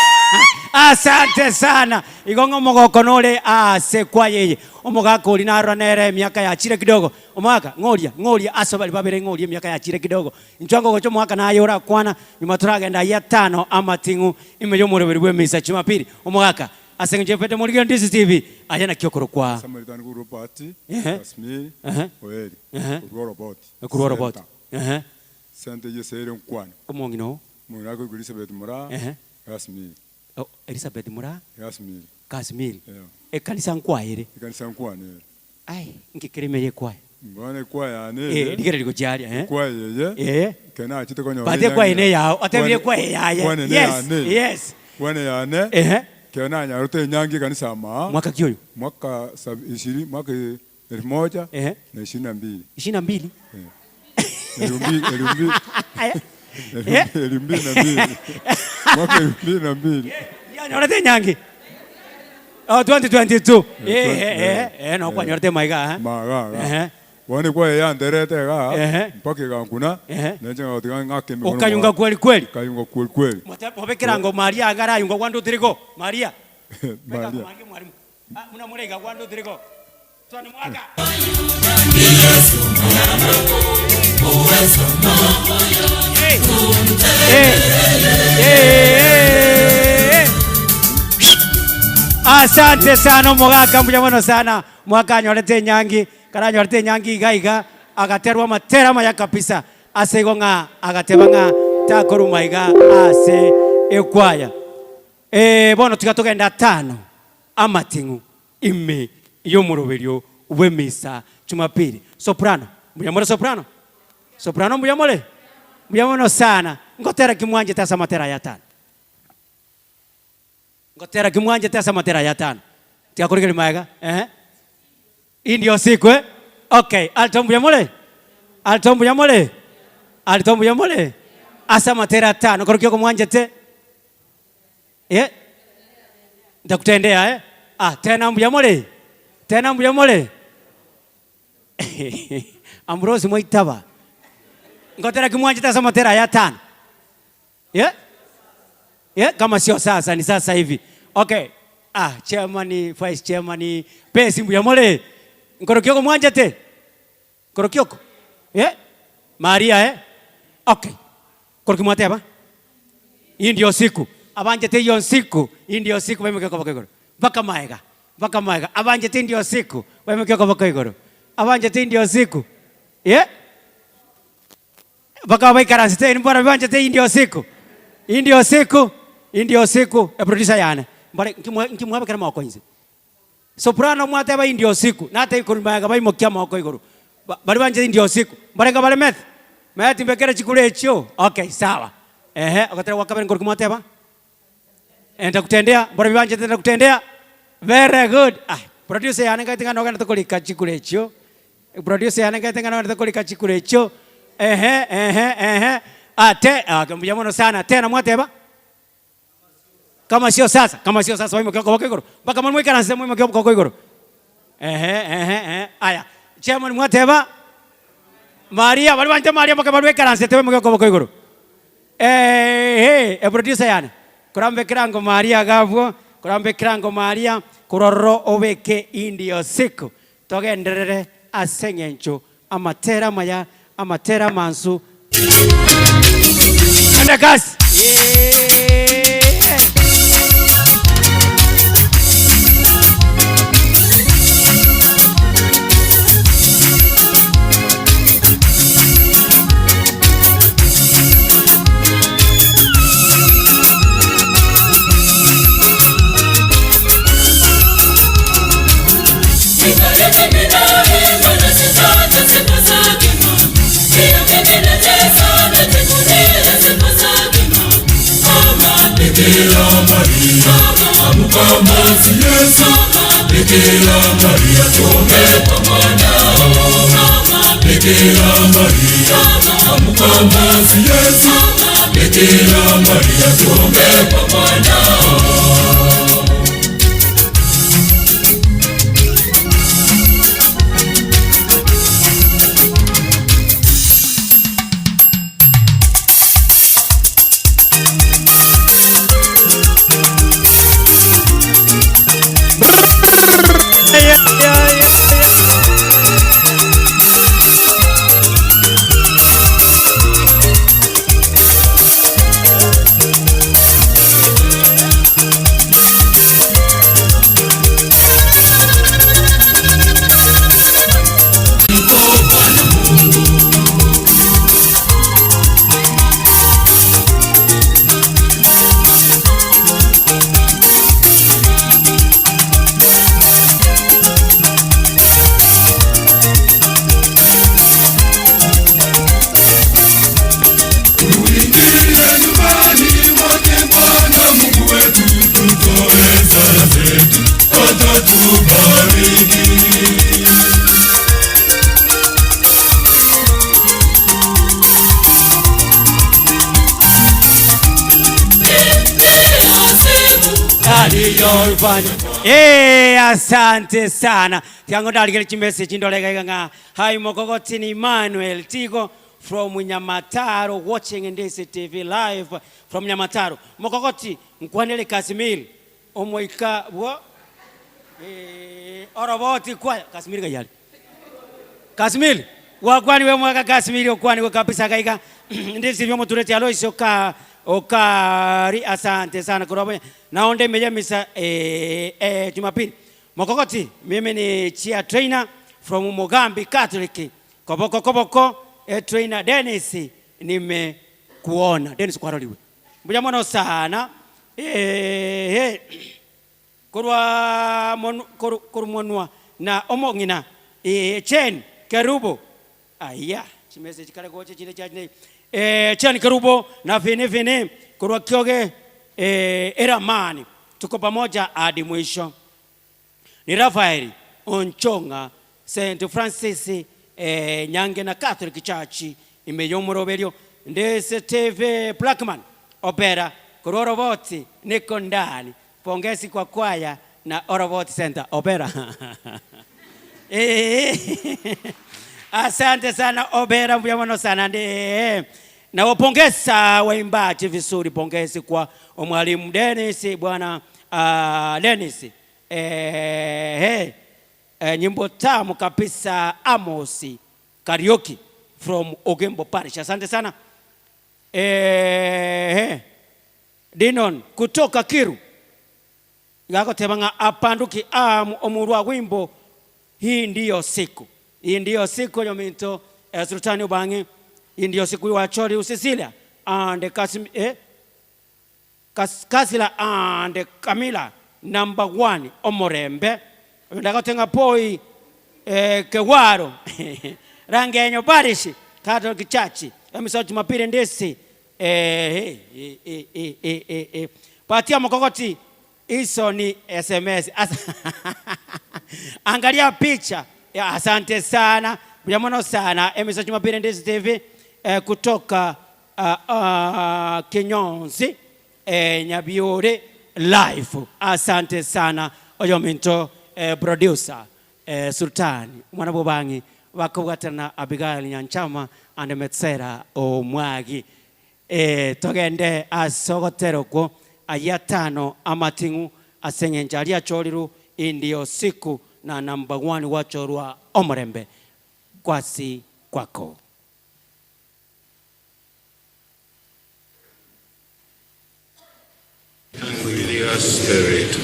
asante sana igo ng'a omogoko nore aase kwaya eye omogaka oria narora nere emiaka yachire kidogo omogaka ng'oria ng'oria ase baria babere ng'oria emiaka yachire kidogo inchwe ango gocha omogaka naye orakwana nyuma toragenda ayio atano amating'u ime y'omoroberi bw'emisa jumapili omogaka Ase engencho y'efeta morigererie DCTV, aye naki okorokwa. Samuel Tani korwa Robert, Ehe. Kasmiri, Ehe. Oeri, Ehe. korwa Oroboti, Korwa Oroboti. Center. Ehe. Center eyio ase ere nkwane. Omong'ina oo. Omong'ina akorokwa Elizabeth Muraa, Ehe. Kasmiri. Oh, Elizabeth Muraa. Kasmiri. Kasmiri. Yeah. Ekanisa nkwaye ere. Ekanisa nkwane ere. Ai, nki kere ime y'ekwaya? Bono ekwaya yane Eh, eye. rigereria gochia aria, eh. Ekwaya eye. Eh. Ekero nachete konyora But ekwaya ene eyao, otebirie ekwaya eyaye. Kwane ne Yes, yane. yes. Kwane yane. Ehe. Ekero nanyarete enyangi ekanisa ama. Mwaka ki oyo? Mwaka sab ishirini, mwaka elfu moja Ehe. na ishirini na mbili. Ishirini na mbili? Eh. Elfu mbili, elfu mbili. Aya. Elfu Eh. elfu mbili na mbili. Mwaka elfu mbili na mbili. Yanyorete enyangi? Oh, 2022. Eh, Eh, eh, eh, eh, no kwanyorete maiga, eh. Maga iga. Ehe. Bono ekwaya yanterete igaa, Ehe. mpaka egankuna, Ehe. nainche ngagotiga ng'ake emikono Okayunga mono. kweli kweli. Nkayunga kweli kweli. Mote- mobekera ango Maria iga arayunga one two three go. Maria. Beka ango Maria. Maria mwalimu. Ah, muna more iga one two three go. Twende mwaka. Hey. Hey. Hey. Asante sana omogaka mbuya mono sana mwaka anyorete enyangi karanyorete enyangi iga iga agaterwa amatera amaya kabisa ase igo ng'a agateba ng'a takoruma iga ase ekwaya. Eh, bono tiga togende atano amating'u ime y'omoroberio bw'emisa Jumapili. Soprano, mbuya more soprano? Soprano mbuya more? Mbuya mono sana. Ngotera ki mwanchete ase amatera aya atano? Ngotera ki mwanchete ase amatera aya atano? Tiga korigereria magega, eeh. Hii ndio siku eh? Okay, alto mbuya more? Alto mbuya more? Alto mbuya more? Ase amatera atano, korokio okomwanchete? Eh? Ntakutendea eh? Ah, tena mbuya more? Tena mbuya more? Ambrose mwaitaba. Ngotera ki mwanchete ase amatera aya atano? Yeah? Yeah, kama sio sasa ni sasa hivi. Okay. Ah, chairman, vice chairman, pesi mbuya more? Nkoro kioko mwanchete? Nkoro kioko? Yeah? Maria eh? Okay. Nkoro ki mwateba? Hii ndio siku. Abanchete hiyo siku, hii ndio siku baimokia koboko igoro. Mpaka maega, mpaka maega. Abanchete hii ndio siku, baimokia koboko igoro. Abanchete hii ndio siku. Yeah? Mpaka baikaransete eri mbora banchete hii ndio siku. Hii ndio siku, hii ndio siku. Eproducer yane. Mbore nki mwabekera amagoko inse. Soprano mwateba hii ndio siku, natebia korwa magega baimokia amagoko igoro. Baria banchete hii ndio siku. Mbarenge bare meth? Meth mbekere chikura echio? Okay, sawa. Ehe, ogotera gwa kabere nkorokio mwateba? Nitakutendea, mborobio banchete nitakutendea. Very good. Ah, producer yane nkaete ng'a nogenderete korika chikura echio. Producer yane nkaete ng'a nogenderete korika chikura echio. Ehe, ehe, ehe. Ah, te, ah, mbuya mono sana. Tena mwateba? Kama sio sasa, kama sio sasa waimokia okoboko igoro. Mpaka mono moikaranse moimokie okoboko igoro. Ehe, ehe, ehe. Aya, chairman mwateba? Maria, baria banchete Maria mpaka baria baikaransete baimokie okoboko igoro. Eeh, eproducer yane, korambe ekerango Maria iga abwo, korambe ekerango Maria, korwa ororo obeke indio siku, togenderere ase eng'encho amatera amaya, amatera amansu. Twende kazi. Eeh. Bikira Maria, amkombozi Yesu. Bikira Maria, tuombe kwa mwanao. Bikira Maria, amkombozi Yesu. Bikira Maria, tuombe kwa mwanao. Tuingie nyumbani mwake Bwana Mungu wetu, tutoe sala zetu, atatubariki. Aliyofanya. Eh, asante sana. Tiango ndaligere chimessage ndorega iga ng'a hi Mokogoti ni Emmanuel Tigo from Nyamataro watching Ndisi TV live from Nyamataro. Mokogoti nkwanere Kasimiri omoika bwo eh, oroboti kwaya Kasimiri ng'ai are? Kasimiri gwakwaniwe omwaka Kasimiri okwaniwe kabisa iga iga Ndisi TV omotureti Alois oka okari asante sana korwa abwo naonde ime y'emisa eh, eh, Jumapili. Mokogoti mimi ni cheer trainer from Mugambi Catholic Koboko koboko e trainer Dennis nimekuona. Dennis kwarorigwe. Mbuya mono sana. Eeh. Korwa monu koru korwa monwa na omong'ina ee Chen Kerubo. Aya chimessage kare gocha chinde chia chinde. Ee Chen Kerubo na Vini Vini korwa Kioge ee Eramani. Tuko pamoja hadi mwisho. Ni Raphael Onchong'a, St. Francis Nyange na Catholic Church ime y'omoroberio Ndese TV Blackman Opera korwa oroboti niko ndani. Pongezi kwa kwaya. na Oroboti Center Obera. Eh, asante sana Obera, mbuya mono sana ndi nawapongeza waimbaji vizuri. Pongezi kwa mwalimu Dennis, bwana Dennis. Eh, eh, nyimbo tamu kabisa Amos Karaoke from Ogembo Parish. Asante sana. Eh, Dinon kutoka Kiru gagoteba ng'a apanduki amu omurwa wimbo hii ndiyo siku hii ndiyo siku yominto eh, Sultani Ubangi hii ndiyo siku wachori Cecilia and Kasim, eh, Kas, Kasila and Camila number one omorembe ndagatenga poi eh, kewaro rangenyo parish Catholic Church emisa Jumapili ndisi eh, eh, eh, eh, eh, eh, eh. Patia mkokoti hizo ni SMS. Angalia picha ya, asante sana mjamono sana emisa Jumapili ndisi TV eh, kutoka Kinyonzi eh, Nyabiore live. Asante sana oyominto eh, producer eh, Sultani mwana bobangi bakobwatana Abigail Nyanchama and Metsera Omwagi eh, togende asogotero kwo ayatano amating'u aseng'encho aria achoriru indio siku na number one wachorwa omorembe kwasi kwako. And with your spirit.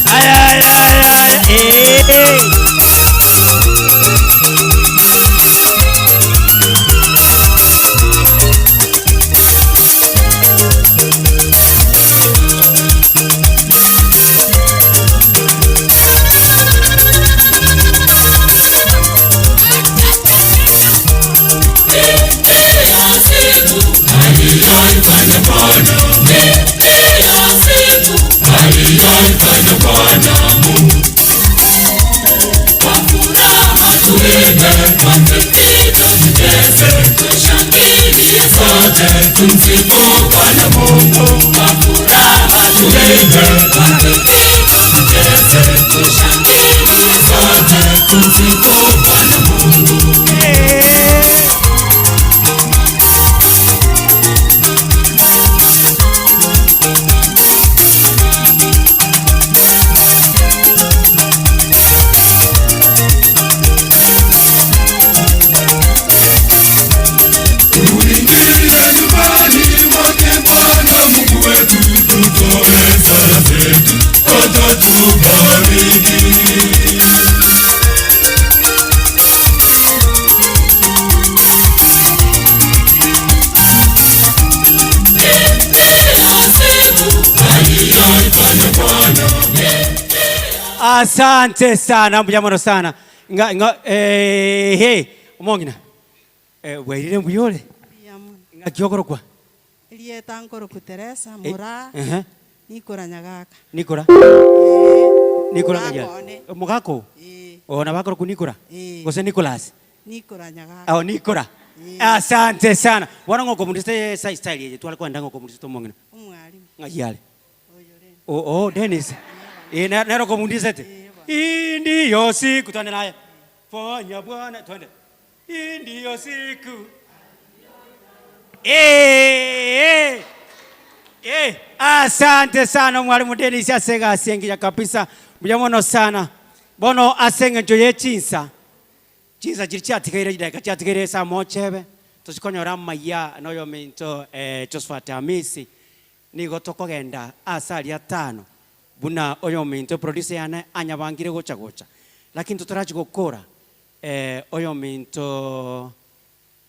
Ay, ay, ay, ay, eh. Tuingie nyumbani mwake Bwana Mungu wetu, tutoe sala zetu, atatubariki. Asante sana mbuya sana nga nga eh hey omongina eh bwairire mbuyore nga kiokorokwa Erieta nkoroku Teresa Moraa ehe nikora Nyagaka. nikora nikora Mugaka ngaya one. mugako Ee. Oh, nabo akorokwa Nikora? Eh. Gose Nicholas? Nikora Nyagaka. Oh, Nikora. Asante sana. Bono ng'a okomundusete esa style eye tware kogenda ng'a okomundusete omong'ina. Omwalimu. Ng'ai are? Oh, oh, Dennis. Eh, nere okomundusete. Hii ndiyo siku twende naye. Fanya Bwana twende. Hii ndiyo siku. Eh, eh. Eh, asante sana mwalimu Dennis ase egasi engiya kabisa. Mbuya mono sana. Bono ase eng'encho ye chinsa, chinsa chiria chiatigaire chidakika chiatigaire ase amochebe, tochikonyora amaiya na oyominto eh, Josephat Hamisi, nigo tokogenda ase aria atano buna oyominto eproducer yane anyabangire gocha gocha. Lakini totarachia gokora eh, oyominto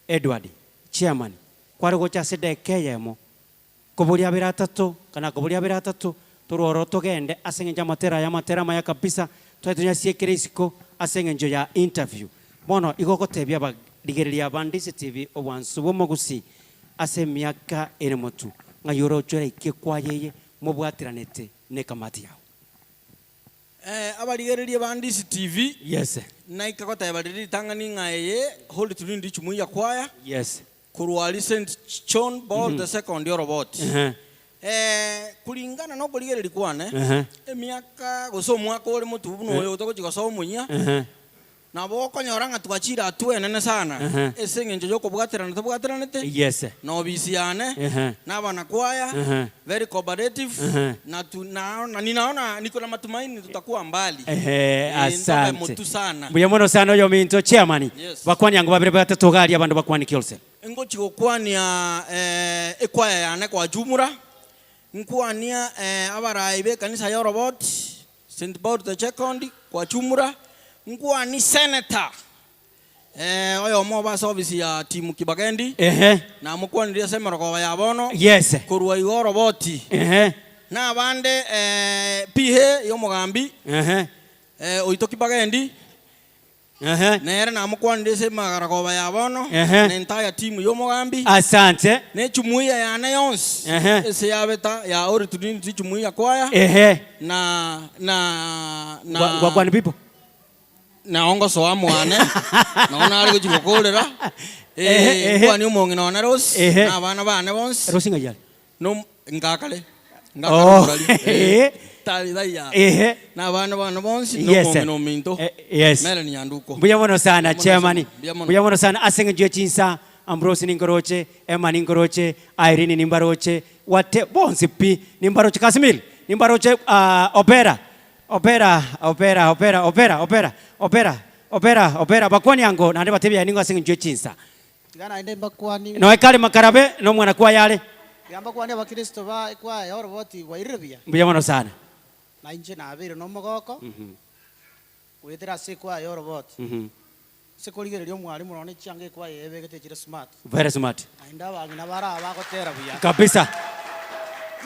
Edward, chairman, kware gocha ase edageka eyemo, koboria abere atato, kana koboria abere atato, torwe ororo togende ase eng'encho amatera aya amatera amaya kabisa, tware tonyasiekere isiko ase eng'encho ya interview. Bono igo ogotebia abarigereria ba Ndisi TV obwansu bw'omogusii ase emiaka ere motu, ng'ai oroche oraikie kwaya eye mobwatiranete na ekamati yao. Eh, abarigereria ba Ndisi TV, Yes. naika goteba riria ritang'ani ng'a eye Holy Trinity Jumuiya Choir, Yes. korwa aria St. John Paul the Second Oroboti. Ehe. Eh, kulingana na okorigereria kwane, Ehe. emiaka gose omwaka ore motubu buna oyo togochia gosoa omoyia, Ehe. Nabo okonyora ng'a twachire hatua enene sana Ehe. ase eng'encho y'okobwaterana tobwateranete Yes. na obisi yane Ehe. na abanakwaya Ehe. very cooperative Ehe. na tu, naona, ninaona niko na matumaini tutakuwa mbali. Ehe, Eh, ntobe asante. motu sana. Mbuya mono sana oyominto chairman. Yes. Bakwani ango babere batato iga aria abanto bakwane kiolse. Ngochi gokwania eh, ekwaya yane kwa jumura, nkwania eh, abarai b'ekanisa y'oroboti St Paul the Second kwa Chumura, nkwani senator eh, oyomo obe ase ofisi ya Tim Kibagendi, Ehe. namokwanirie ase emerogoba ya bono, Yes. korwa igo oroboti, Ehe. na abande eh, PA y'omogambi, Ehe. eh, oito Kibagendi, Ehe. Nere namokwanire ase emagaragoba ya bono, Ehe. na entire team y'omogambi, Asante. na echumuiya yane yonsi, Ehe. ase yabeta ya Holy Trinity Jumuiya Choir, Ehe. na na na Gwa- gwakwani people. na ongosoa mwane, nonya nare gochia gokorera, Ehe, ehe. nkwani omong'ina one Rose, Ehe. na abana bane bonsi. Rose ng'ai are? No, ngakare. Oh. Ngakare Ehe. Tari taiya. Ehe. Na abana bane bonsi, Yes. nomong'ina ominto. Eh, yes. Melanie Nyanduko. Mbuya mono sana Mbuya mono chairman. sana. Mbuya mono. Mbuya mono sana ase eng'encho ya chinsa Ambrose ninkoroche, Emma ninkoroche, Irene nimbaroche, wate bonsi pi nimbaroche Casimir nimbaroche ah, Opera Opera Opera Opera Opera Opera Opera Opera Opera bakwani ango naende batebia aye nigo ase eng'encho ya chinsa. Tiga naende mbakwanie. Noe kare makarabe na omwana kwaye are. Tiga mbakwanie abakristo ba ekwaya ya oroboti bwairire buya. Mbuya mono sana. Na inche nabeire nomogoko goetera ase ekwaya ya oroboti. Ase korigereria omwalimu nonya ne chianga ekwaya eye ebegete chire smart. Very smart. Naende abang'ina bare aba bagotera buya. Kabisa.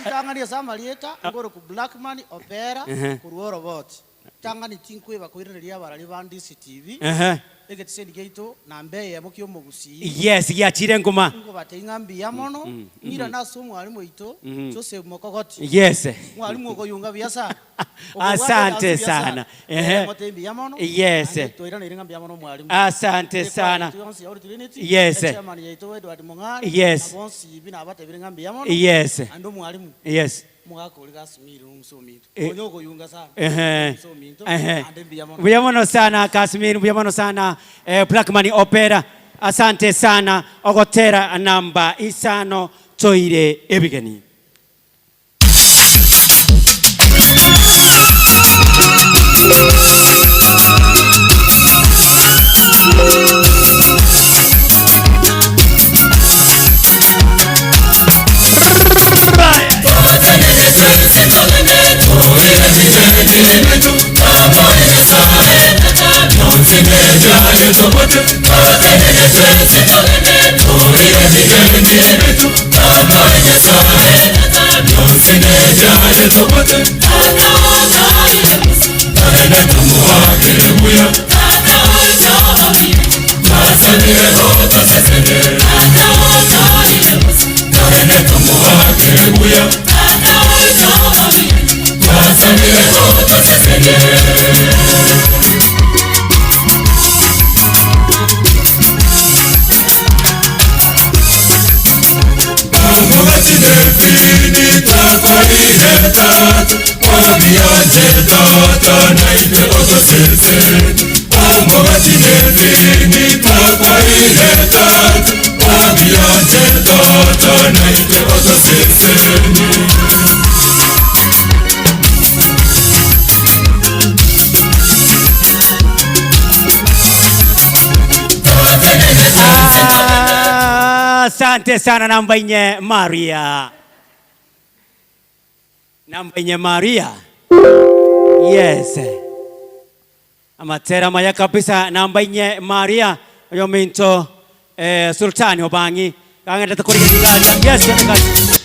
Ritang'ani ase amarieta nkorokwa Blackman Opera korwa oroboti. Ritang'ani tinkweba koiraneria abarari ba Ndisi TV, Ehe. egetiseni giaito namba eyemo ki'omogusii. Yes, giachire nkuma. Nkobatebia ng'a mbuya mono, ng'irane ase omwalimu oito, Joseph Mokogoti. Yes. Omwalimu okoyunga buya sana. Okobwata Asante egasi buya sana. sana. Ehe. Motebie mbuya mono. Yes. Naende twairaneire ng'a mbuya mono omwalimu. Asante Ekwaya sana. yaito yonsi ya Holy Trinity, Yes. echairman yaito Edward Mong'are, Yes. na bonsi pi nabatebire ng'a mbuya mono. Yes. Naende omwalimu. Yes. Omogaka oria Kasimiri nomosomba ominto. Eh. Onya okoyunga sana. Ehe. Nomosomba ominto, Ehe. naende mbuya mono. Mbuya mono sana Kasimiri, mbuya mono sana eh, Blackman Opera. Asante sana ogotera namba isano toire ebigeni. tata naitwe otoseseni omogati nevini twakwaire tata obianche tata naitwe otoseseni. Asante sana namba inye Maria. Namba inye Maria. Yes. Amatera maya kabisa namba inye Maria oyominto eh, Sultani Obangi kang'endete korigia igaria. Yes, onekasi.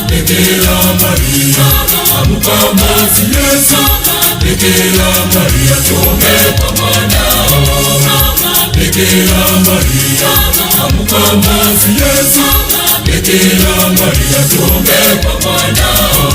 Bikira Maria, mkombozi Yesu, Bikira Maria, tuombe kwa mwanao. Bikira Maria, mkombozi Yesu, Bikira Maria, tuombe kwa mwanao.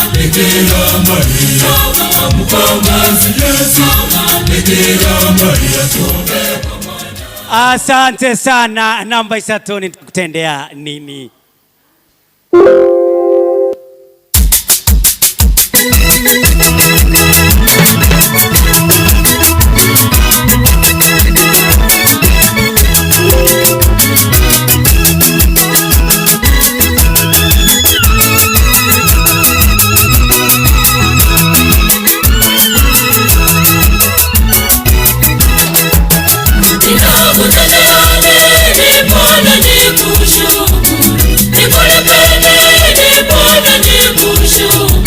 Bikira Maria, mkombozi Yesu, Bikira Maria, tuombe. Asante sana namba isatu, nitakutendea nini? Ninakutendea nini Bwana nikushukuru, nikulipe nini Bwana nikushukuru.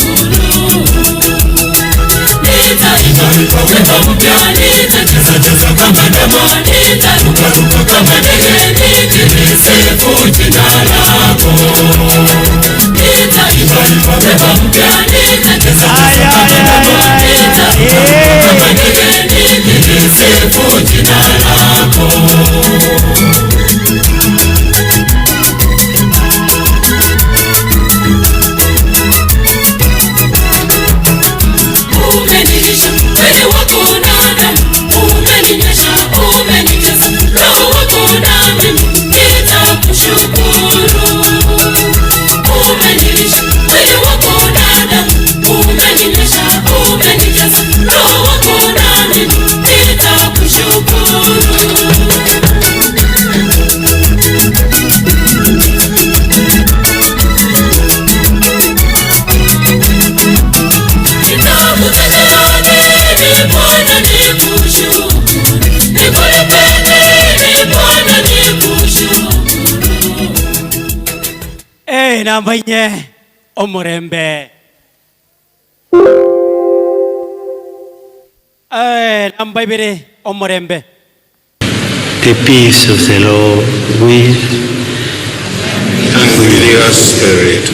Nitaimba wimbo mpya, nitacheza cheza kama ndama, nitarukaruka kama ndege, nikilisifu jina lako. Nitaimba wimbo mpya, nitacheza cheza kama ndama, nitarukaruka kama ndege, nikilisifu jina lako. Umenilisha mwili wako na damu, umeninywesha, umenijaza Roho wako na mimi nitakushukuru. Umenilisha mwili wako na damu, umeninywesha, umenijaza Roho wako na mimi nitakushukuru. Nitakutendea nini Bwana nikushukuru, nikulipe nini Bwana nikushukuru. Eh, namba inye omorembe. Eh, namba ibere omorembe. The peace of the Lord with And with your spirit.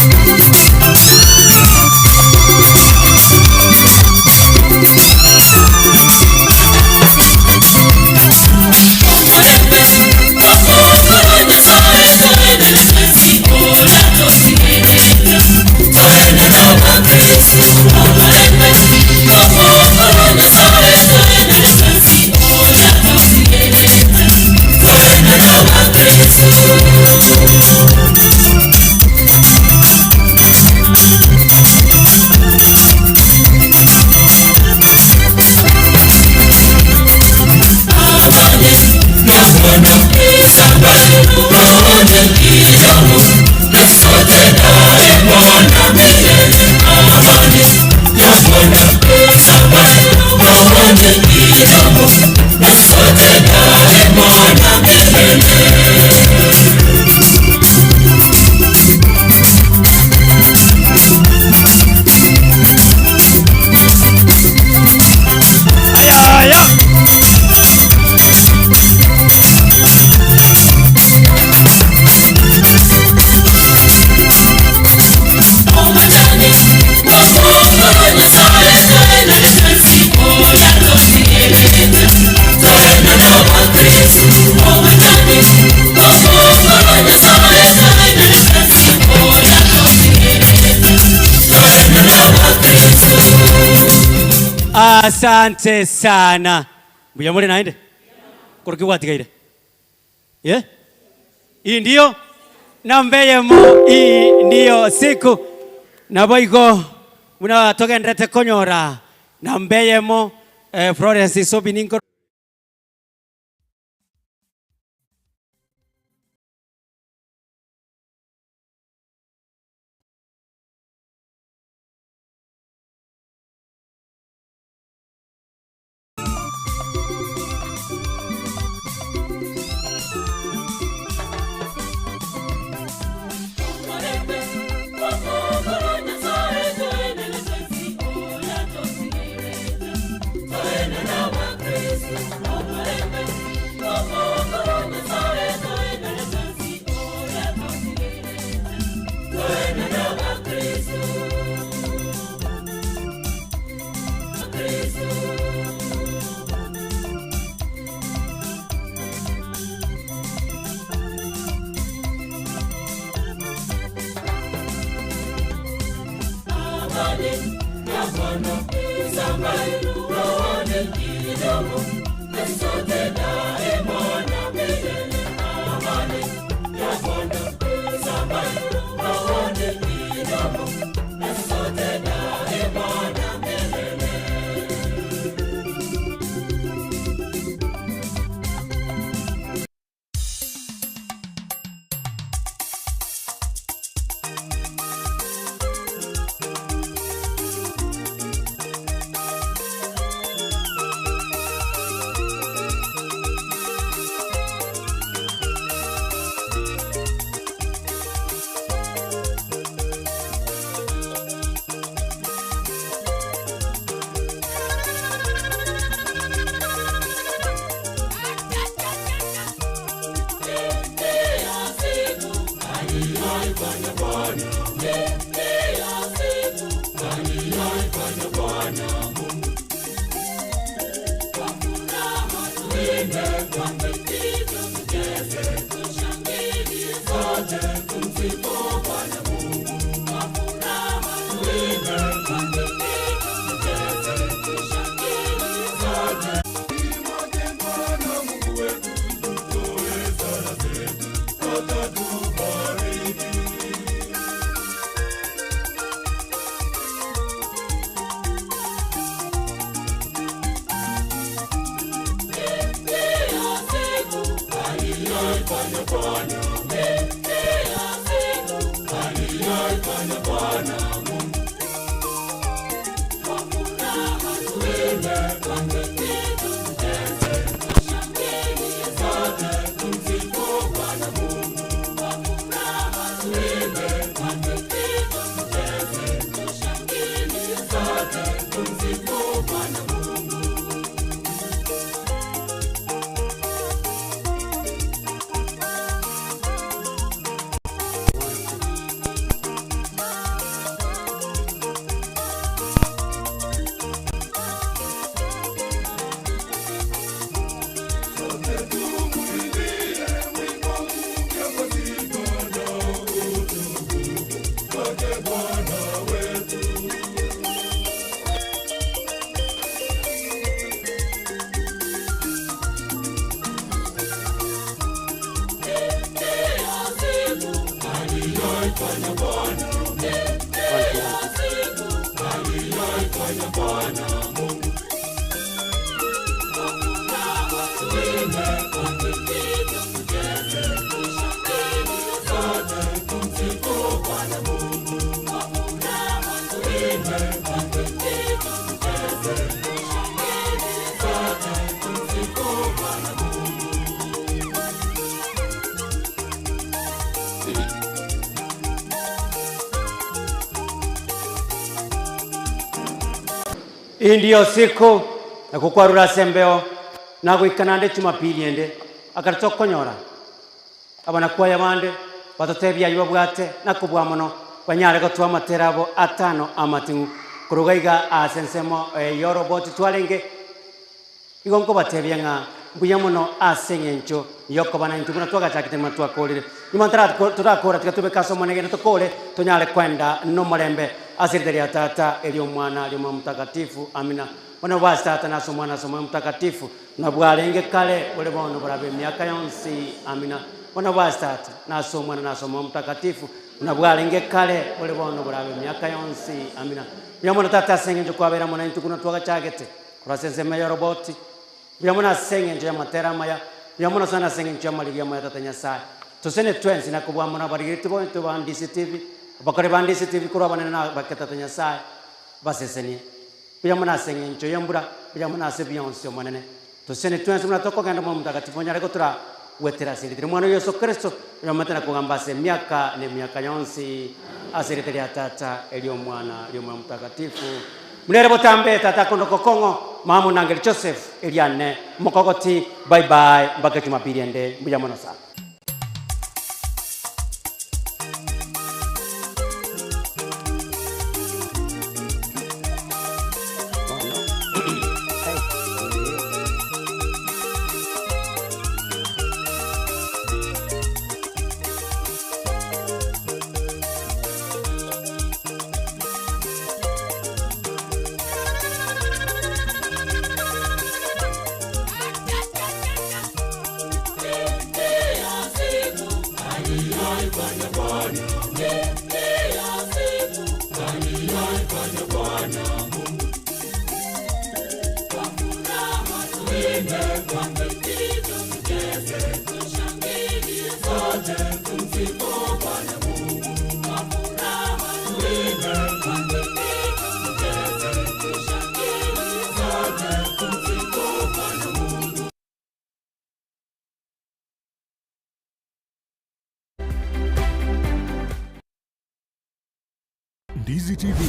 Thank you. Asante sana. Mbuya more naende? Korwa ki gwatigaire? Eh? Hii ndiyo namba eyemo, hii ndiyo siku. Naboigo buna togenderete konyora namba eyemo, eh, Florence Isobi ninko Hii ndiyo siku na kukwarura ase embeo na goika naende Jumapili ende akare tokonyora abanakwaya bande batotebie ayio babwate na kobua mono banyare gotoa amatera abo atano amating'u koruga iga ase ensemo eh, y'oroboti twarenge Igo nkobatebia ng'a mbuya mono ase engencho y'okoba naintwe buna twagachakete buna twakoorire. Nyuma torakora, tiga tobeke ase Omonene tokoore, tonyare kwenda nomorembe ase erieta ria Tata, eri'Omwana, eri'Omoyo Omotakatifu. Amina. Bono bwase Tata na ase Omwana na ase Omoyo Omotakatifu, buna bwarenge kare, bore bono, borabe emiaka yonsi. Amina. Bono bwase Tata, na ase Omwana na ase Omoyo Omotakatifu, buna bwarenge kare, bore bono, borabe emiaka yonsi. Amina. Mbuya mono Tata ase engencho kwabeire amo naintwe buna twagachagete korwa ase ensemo y'oroboti. Mbuya mono ase engencho y'amatera amaya, mbuya mono sana ase engencho y'amarigia amaya Tata Nyasae. Tosene twensi na kobua amo nabarigeretie bonsi ba DCTV, abakori ba DCTV korwa abanene na abake Tata Nyasae, basesenie. Mbuya mono ase engencho y'embura, mbuya mono ase bionsi Omonene. Tosesenie twensi buna tokogenda Omoyo Omotakatifu onyare gotura goetera ase erieta ri'Omwana o Yeso Kristo, oyomete na kogamba ase emiaka na emiaka yonsi, ase erieta ria Tata, eri'Omwana, ri'Omoyo Omotakatifu. Buna ere botambe tata akondoka okong'o, mama monangeri Joseph, eriane mokogoti, bye bye mpaka ejumapili ende, mbuya mono sana. Ndizi TV,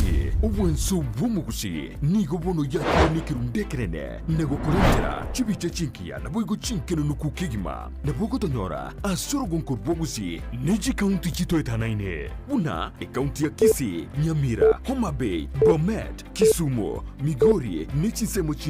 obwanso bw'omogusi nigo bono yakire nekerundu ekenene na gokorentera chibicha chingiya naboigo chinkenenuku kegima. Nabo ogotonyora ase orogonko rw'obogusi ne chikaunti chitoetanaine buna ekaunti ya Kisii, Nyamira, Homa Bay, Bomet, Kisumu, Migori ne chinsemo chinde.